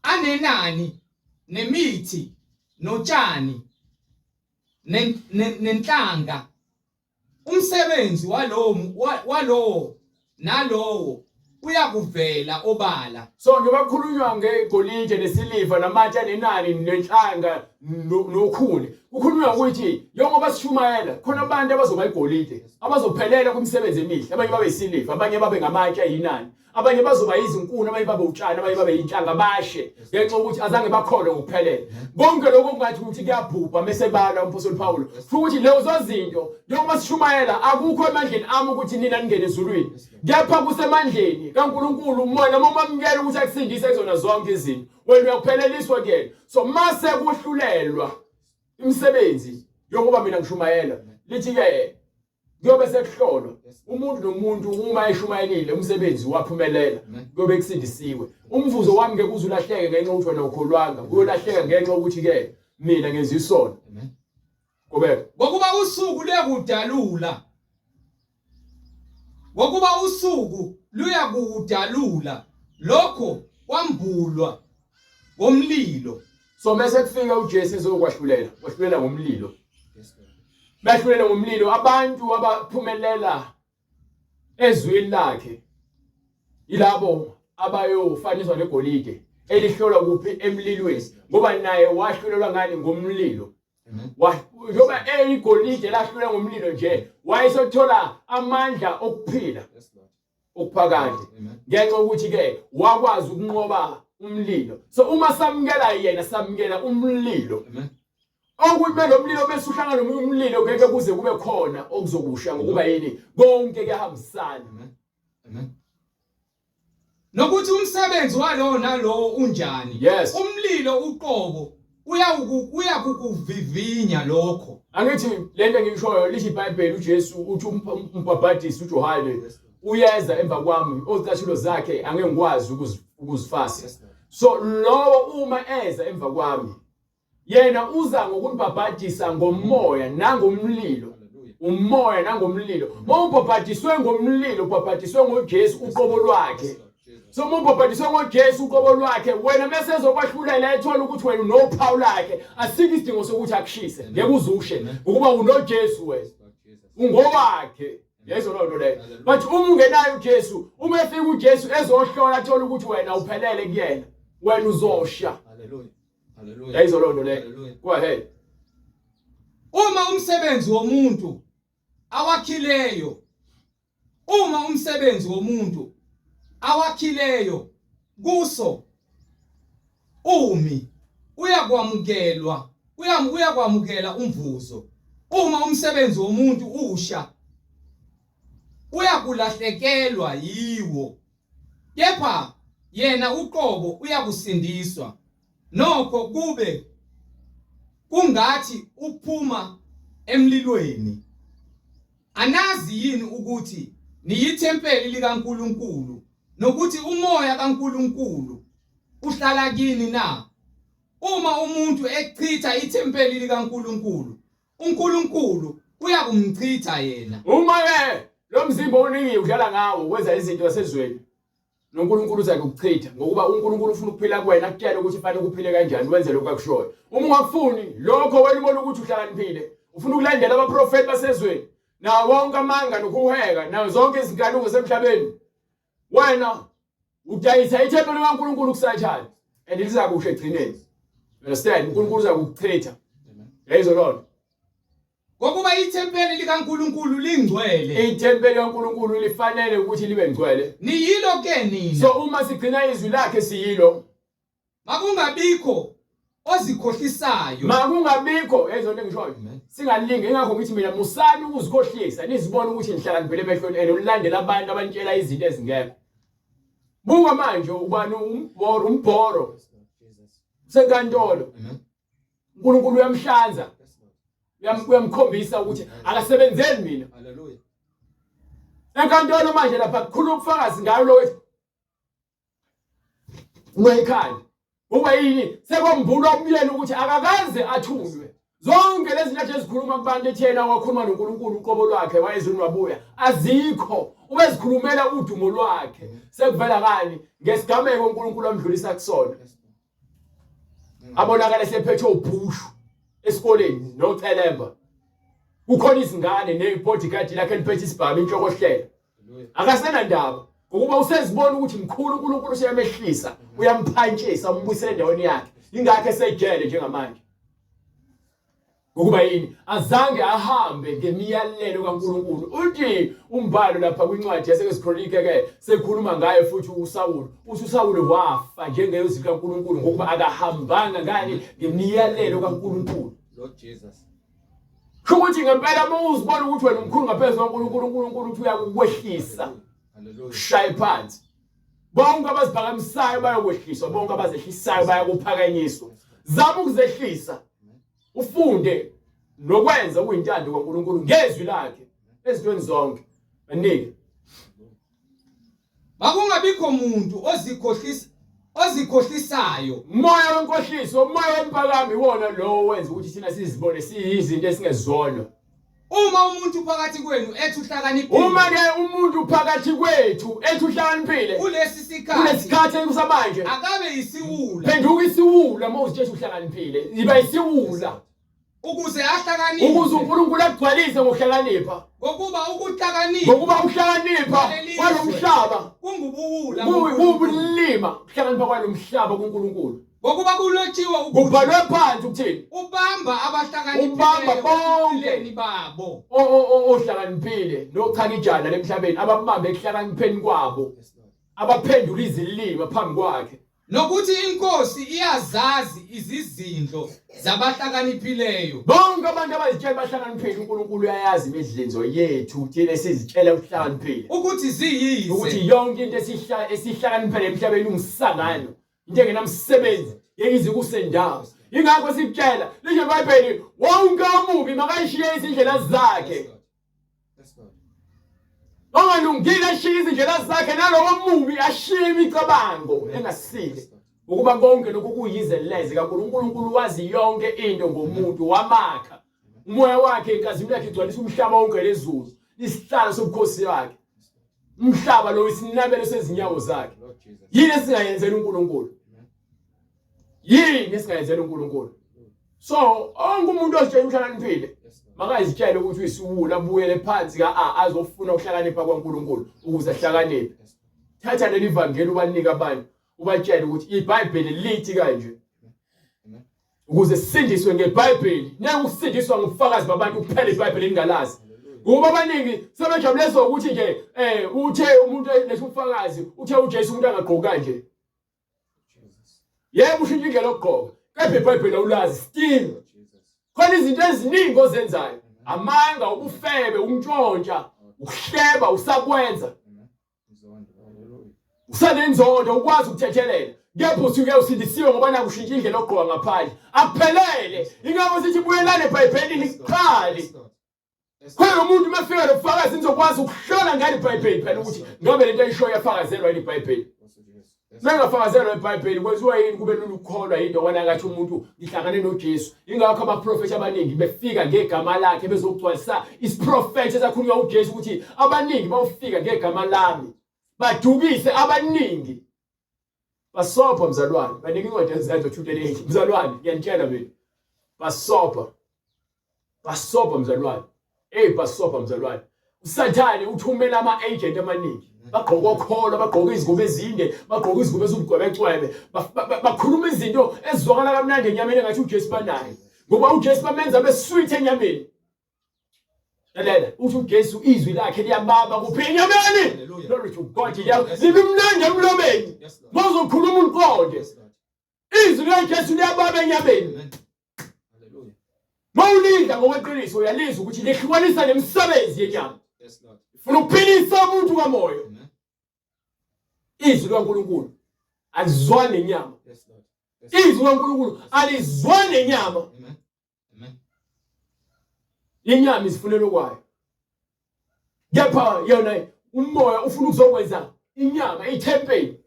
anenani nemithi notshani nenhlanga Umsebenzi walowo walowo nalowo uyakuvela obala. So njengoba kukhulunywa ngegolide nesiliva namatshe anenani nenhlanga nokhuni kukhulunywa ukuthi njengoba sishumayela khona abantu abazoba igolide abazophelela kwimisebenzi emihle abanye babe isiliva abanye babe ngamatshe ayinani abanye bazoba yizinkuni abanye babe utshani abanye babe yinhlanga bashe ngenxa yokuthi azange bakholwe ngokuphelele konke lokho kungathi ukuthi kuyabhubha mese bala umphostoli Paul futhi lezo zinto njengoba sishumayela akukho emandleni ami ukuthi nina ningene ezulwini kepha kusemandleni kaNkuluNkulu umoya noma umamukela ukuthi akusindise kuzona zonke izinto wena uyakupheleliswa kuyena so mase kuhlulelwa. Imisebenzi yokuba mina ngishumayela lithi ke kuyobe sekuhlolwa umuntu nomuntu uma eshumayelile umsebenzi waphumelela kuyobe kusindisiwe umvuzo wami ngeke uze ulahleke ngenxa yokuthi wena ukholwanga kuyolahleka ngenxa yokuthi ke mina ngenza isono Qhubeka. Ngokuba usuku luyakudalula. Ngokuba usuku luyakudalula lokho kwambulwa ngomlilo. So mase kufika uJesu ezokwahlulela, wahlulela ngomlilo. Behlulela ngomlilo abantu abaphumelela ezwini lakhe yilabo abayofaniswa negolide elihlolwa kuphi emlilweni ngoba naye wahlulelwa ngani ngomlilo njengoba eyigolide lahlulwa ngomlilo nje wayesethola amandla okuphila okuphakade ngenxa yokuthi ke wakwazi ukunqoba umlilo so uma samukela yena samukela umlilo okuthi belo mlilo bese uhlangana nomunye umlilo ngeke kuze kube khona okuzokusha ngokuba yini konke kuyahambisana amen Nokuthi umsebenzi walowo nalowo unjani. Yes. Umlilo uqobo uyakukuvivinya lokho. Angithi lento engiyishoyo lithi iBhayibheli uJesu uthi umbhabhadisi uJohane uyeza emva kwami ozicathulo zakhe angeke ngikwazi ukuzifasa. So lowo uma eza emva kwami Yena uza ngokunibhabhadisa ngomoya nangomlilo. Umoya nangomlilo. Uma ubhabhadiswe ngomlilo, ubhabhadiswe ngoJesu uqobo lwakhe. So uma ubhabhadiswe ngoJesu uqobo lwakhe, wena mese ezokwahlulela ethola ukuthi wena unophawu lakhe, asikho isidingo sokuthi akushise. Ngeke uzushe ngokuba unoJesu wena. Ungowakhe. Yezwa loo nto leyo. But uma ungenayo uJesu, uma efika uJesu ezohlola athola ukuthi wena uphelele kuyena, wena uzosha. Hallelujah. Hallelujah. Yayizwa loo nto leyo. Hallelujah. Go ahead. Uma umsebenzi womuntu awakhileyo uma umsebenzi womuntu awakhileyo kuso umi uyakwamukelwa uyakwamukela umvuzo uma umsebenzi womuntu usha uyakulahlekelwa yiwo Kepha yena uqobo uyakusindiswa, nokho kube kungathi uphuma emlilweni. Anazi yini ukuthi niyithempeli likaNkulunkulu nokuthi uMoya kaNkulunkulu uhlala kini na? Uma umuntu echitha ithempeli likaNkulunkulu, uNkulunkulu uyakumchitha yena. Uma ke lo mzimba oningi udlala ngawo wenza izinto zasezweni noNkulunkulu uza kukuchitha ngokuba uNkulunkulu ufuna ukuphila kuwena akutshele ukuthi fanele ukuphile kanjani wenze lokho akushoyo. Uma ungakufuni lokho wena ubona ukuthi uhlakaniphile ufuna ukulandela abaprofeti basezweni nawo wonke amanga nokuheka nazo zonke izinkanuko zemhlabeni wena udayisa ithempeli likaNkulunkulu kuSathane and lizakusho egcineni understand uNkulunkulu uzakukuchitha yayizwa lona Ngokuba ithempeli likaNkulunkulu lingcwele. Ithempeli likaNkulunkulu lifanele ukuthi libe ngcwele. Niyilo ke nina. So uma sigcina izwi lakhe siyilo. Makungabikho ozikhohlisayo. Makungabikho yayizona engishoyo. Singalingi ingakho ngithi mina musani ukuzikhohlisa nizibone ukuthi nihlakaniphile emehlweni enu nilandela abantu abanitshela izinto ezingekho. Buka manje ubani umbhoro umbhoro senkantolo. uNkulunkulu uyamhlanza. Uyamkhombisa ukuthi akasebenzeli mina. Hallelujah. Enkantolo manje lapha kukhuluma ubufakazi ngayo lo Ungayikhanda. Uba yini? Sekwambulwa umyeni ukuthi akakaze athunywe. Zonke lezi zinto ezikhuluma kubantu ethena wakhuluma noNkulunkulu uqobo lwakhe wayezulwini wabuya azikho. Ubezikhulumela udumo lwakhe. Sekuvela kani ngesigameko uNkulunkulu amdlulisa kusona. Abonakala sephethwe ubhushu esikoleni nocelemba. Kukhona izingane nezibodyguard lakhe liphethe isibhamu inhlokohlela. Akasenandaba ngokuba usezibona ukuthi mkhulu uNkulunkulu useyamehlisa uyamphantshisa umbuyisela endaweni yakhe ingakho esejele njengamanje ngokuba yini azange ahambe ngemiyalelo kaNkulunkulu uthi umbhalo lapha kwincwadi yaseKronike ke sekhuluma ngaye futhi uSawulu uthi uSawulu wafa njengezwi kaNkulunkulu ngokuba akahambanga ngani ngemiyalelo kaNkulunkulu Lord Jesus Kusho ukuthi ngempela uma uzibona ukuthi wena umkhulu ngaphezu kwaNkulunkulu uNkulunkulu uthi uyakukwehlisa. Shaye phansi. Bonke abaziphakamisayo bayokwehliswa, bonke abazehlisayo bayakuphakanyiswa. Zama ukuzehlisa. Ufunde nokwenza okuyintando kaNkulunkulu ngezwi lakhe ezintweni zonke. Banike. Makungabikho muntu ozikhohlisa ozikhohlisayo. Umoya wenkohliso, umoya wempakamo iwona lowo wenza ukuthi thina sizibone siyizinto esingezona. Uma umuntu phakathi kwenu ethi uhlakaniphile. Uma ke umuntu phakathi kwethu ethi uhlakaniphile. Kulesi sikhathi. Kulesikhathi ekusamanje. Akabe isiwula. Phenduka isiwula uma uzitshela uhlakaniphile. Iba isiwula. Ukuze ahlakaniphe. Ukuze uNkulunkulu akugcwalise ngokuhlakanipha. Ngokuba ukuhlakanipha. Ngokuba ukuhlakanipha kwalomhlaba kungubuwula. Kuwubulima ukuhlakanipha kwalomhlaba kuNkulunkulu. Ngokuba kulotshiwe ukuthi kubhalwe phansi ukuthini? Ubamba abahlakaniphile ubamba bonke babo. Ohlakaniphile nochakijana lemhlabeni ababambe ekuhlakanipheni kwabo. Abaphendula izilima phambi kwakhe. Nokuthi inkosi iyazazi izizindlo zabahlakaniphileyo. Bonke abantu abazitshela bahlakaniphile uNkulunkulu uyayazi imidlinzo yethu thina esizitshela ukuhlakaniphile. Ukuthi ziyize. Ukuthi yonke into esihlakaniphele emhlabeni umsangano. Into engenamsebenzi ngeke ize kusendawo. Ingakho sikutshela lisho iBhayibheli wonke omubi makayishiye izindlela zakhe. Ongalungile ashiye izindlela zakhe nalowo omubi ashiye imicabango engasile. Ukuba konke lokhu kuyize leze kaNkulunkulu uNkulunkulu wazi yonke into ngomuntu wamakha. Umoya wakhe inkazimulo yakhe igcwalisa umhlaba wonke lezulu. Isihlalo sobukhosi bakhe. Umhlaba lo isinabelo sezinyawo zakhe. Yini esingayenzela uNkulunkulu? Yini esingayenzela uNkulunkulu? So, onke umuntu ozitshela uhlakaniphile makazitshele ukuthi uyisiwula abuyele phansi ka A azofuna ukuhlakanipha kwaNkulunkulu ukuze ahlakaniphe. Thatha leli vangeli ubanike abantu ubatshele ukuthi iBhayibheli lithi kanje. Ukuze sisindiswe ngeBhayibheli, ngeke ukusindiswa ngobufakazi babantu kuphela iBhayibheli lingalazi. Ngoba abaningi sebejabulezwa ukuthi nje eh uthe umuntu eletha ubufakazi, uthe uJesu umuntu angagqoki kanje. Yebo ushintsha indlela yokugqoka, kepha iBhayibheli awulazi still. Khona izinto eziningi ozenzayo, amanga, ubufebe, ukuntshontsha, ukuhleba usakwenza. Usanenzondo ukwazi ukuthethelela. Kepha usuke usindisiwe ngoba nakushintsha indlela ogqoka ngaphandle. Akuphelele. Ingakho sithi buyelane eBhayibhelini kuqali. Khona umuntu uma efika nobufakazi nizokwazi ukuhlola ngalo iBhayibheli phela ukuthi ngabe lento ayishoyo iyafakazelwa yini iBhayibheli. Mengafakazelwa iBhayibheli kwenziwa yini kube lula ukukholwa yinto wona ngathi umuntu ngihlangane noJesu. Ingakho abaprofethi abaningi befika ngegama lakhe bezogcwalisa isiprofethi esakhulunywa uJesu ukuthi abaningi bawufika ngegama lami badukise abaningi. Basobha mzalwane, banika incwadi yezenzo 2:38 mzalwane, ngiyanitshela mina. Basobha. Basobha mzalwane. Hey basobha mzalwane. uSathane uthumela ama-agent amaningi bagqoka okholo bagqoka izingubo ezinde bagqoka izingubo eziwugcwebecwebe bakhuluma izinto ezizwakala kamnandi enyameni engathi uJesu banaye ngoba uJesu bamenza besweet enyameni lalela uthi uJesu izwi lakhe liyababa kuphi enyameni glory to God libimnandi emlomeni bazokhuluma uliqonde Izwi likaJesu liyababa enyameni. Mawulidla ngokweqiniso uyalizwa ukuthi lihlukanisa nemisebenzi yenyama. Ifuna ukuphilisa umuntu kamoya. Izwi likaNkulunkulu alizwani nenyama. Izwi likaNkulunkulu alizwani nenyama. Inyama izifunela okwayo. Kepha yona umoya ufuna ukuzokwenza inyama ithempeli.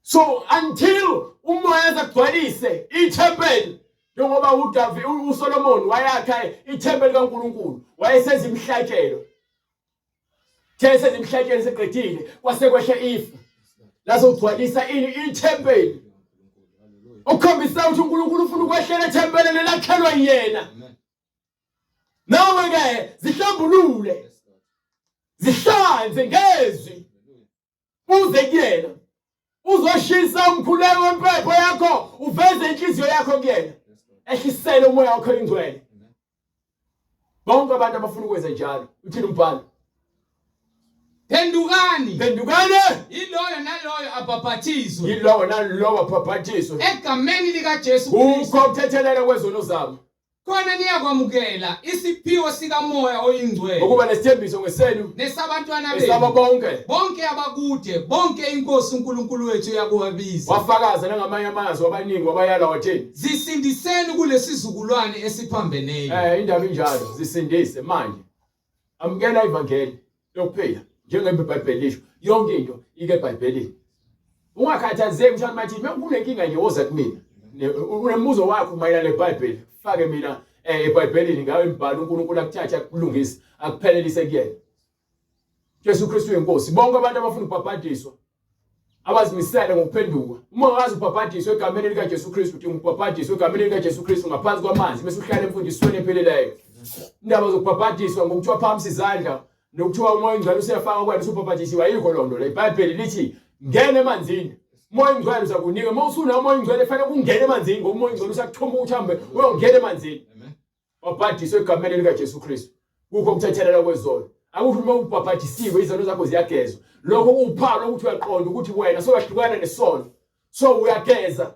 So until umoya azagcwalise ithempeli njengoba uDavid uSolomon wayakha ithempeli kaNkuluNkulu wayesenza imihlatshelo These imihlatshelo seqedile kwase kwehla ifu lazogcwalisa ini ithempeli okukhombisa ukuthi uNkulunkulu ufuna ukwehlela ethempelini elakhelwa yena nawe ke zihlambulule zihlanze ngezwi uze kuyena uzoshisa umkhuleko wempepho yakho uveze inhliziyo yakho kuyena ehlisele umoya wakho ingcwele bonke abantu abafuna ukwenza njalo uthini umbhalo Phendukani. Phendukani. Yiloyo naloyo abhaphathizwe. Yilowo nalowo abhaphathizwe. Egameni likaJesu Kristu. Kukho ukuthethelela kwezono zabo. Khona niyakwamukela isiphiwo sikaMoya oyiNgcwele. Ngokuba nesithembiso ngesenu nesabantwana benu. Esaba bonke. Bonke abakude, bonke iNkosi uNkulunkulu wethu eyakubabiza. Wafakaza nangamanye amazwi abaningi wabayala wathi, Zisindiseni kulesizukulwane esiphambeneyo. Eh indaba injalo, zisindise manje. Amukela ivangeli lokuphila njengoba iBhayibheli lisho. Yonke into ike eBhayibhelini. Ungakhathazeki mshana mathi kunenkinga nje woza kumina. Unembuzo wakho mayelana neBhayibheli. Fake mina eh, eBhayibhelini ngayo imibhalo uNkulunkulu akuthathe akulungise akuphelelise kuyena. Jesu Kristu uyinkosi. Bonke abantu abafuna ukubhabhadiswa abazimisele ngokuphenduka. Uma ungazi ubhabhadiswe egameni likaJesu Kristu, udinga ukubhabhadiswa egameni likaJesu Kristu ngaphansi kwamanzi bese uhlala emfundisweni epheleleyo. Indaba zokubhabhadiswa ngokuthiwa phambi izandla nokuthiwa umoya ongcwele usuyafaka kwena usubhabhadisiwe ayikho loo nto le. IBhayibheli lithi ngena emanzini. Umoya ongcwele uzakunika. Uma usunawo umoya ongcwele fanele ungene emanzini ngoba umoya ongcwele usakuthuma ukuthi uhambe uyongena emanzini. Wabhadiswa egameni likaJesu Kristu. Kukho ukuthethelelwa kwezono. Akusho uma ubhabhadisiwe izono zakho ziyagezwa. Lokho kuwuphawu lokuthi uyaqonda ukuthi wena sowahlukana nesono. So uyageza.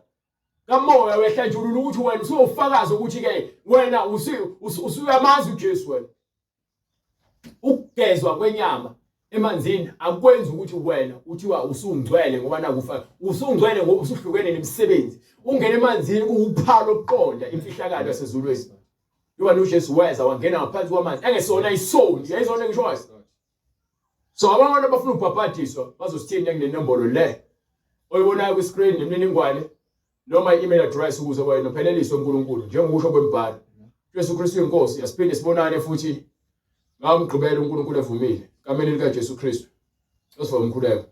Kamoya uyahlanjulula ukuthi wena usuyofakaza ukuthi ke wena usuyamazi uJesu wena. Ukugezwa kwenyama emanzini akwenzi ukuthi wena uthiwa usungcwele ngoba nakufa usungcwele ngoba usuhlukene nemisebenzi ungena emanzini kuwuphawu lokuqonda imfihlakalo yasezulwini njengoba noJesu weza wangena ngaphansi kwamanzi engesona isoni yayizona ngisho so abantu abafuna ukubhabhadiswa bazosithinta kule nombolo le oyibonayo kwi-screen nemininingwane noma i-email address ukuze wena upheleliswe uNkulunkulu njengokusho kwembhalo. Jesu Kristu inkosi asiphinde sibonane futhi ngamgqibelo uNkulunkulu evumile gameni likaJesu Kristu. Sosiva umkhuleko.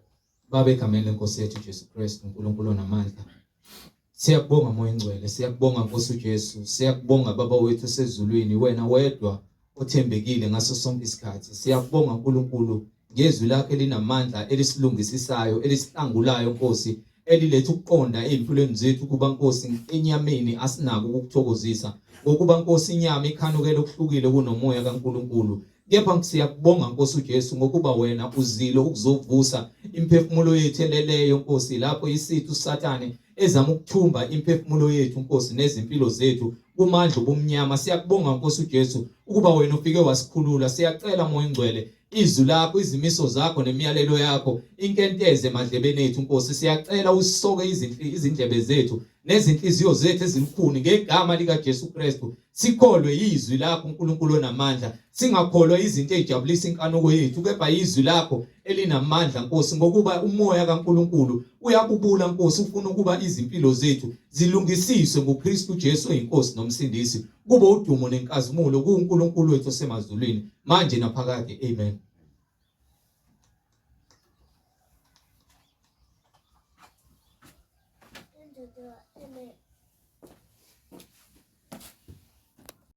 Baba egameni lenkosi yethu Jesu Kristu uNkulunkulu onamandla. Siyakubonga Moya Ngcwele, siyakubonga Nkosi uJesu, siyakubonga Baba wethu osezulwini, wena wedwa othembekile ngaso sonke isikhathi. Siyakubonga uNkulunkulu ngezwi lakho elinamandla elisilungisisayo, elisihlangulayo Nkosi, eliletha ukuqonda ezimpilweni zethu ukuba Nkosi enyameni asinako ukukuthokozisa ngokuba Nkosi inyama ikhanukela okuhlukile kunomoya kaNkulunkulu. Kepha siyakubonga Nkosi uJesu ngokuba wena uzile ukuzovusa imphefumulo yethu eleleyo Nkosi lapho isitha uSathane ezama ukuthumba imphefumulo yethu Nkosi nezimpilo zethu kumandla obumnyama. Siyakubonga Nkosi uJesu ukuba wena ufike wasikhulula. Siyacela Moya Ongcwele izwi lakho, izimiso zakho nemiyalelo yakho inkenteze emadlebeni ethu Nkosi. Siyacela usoke izindlebe zethu nezinhliziyo zethu ezilukhuni ngegama likaJesu Kristu. Sikholwe yizwi lakho uNkulunkulu onamandla, singakholwa izinto ezijabulisa inkanuko yethu, kepha yizwi lakho elinamandla Nkosi, ngokuba umoya kaNkulunkulu uyabubula Nkosi, ufuna ukuba izimpilo zethu zilungisiswe nguKristu Jesu oyinkosi nomsindisi. Kube udumo nenkazimulo kuNkulunkulu wethu osemazulwini manje naphakade. Amen.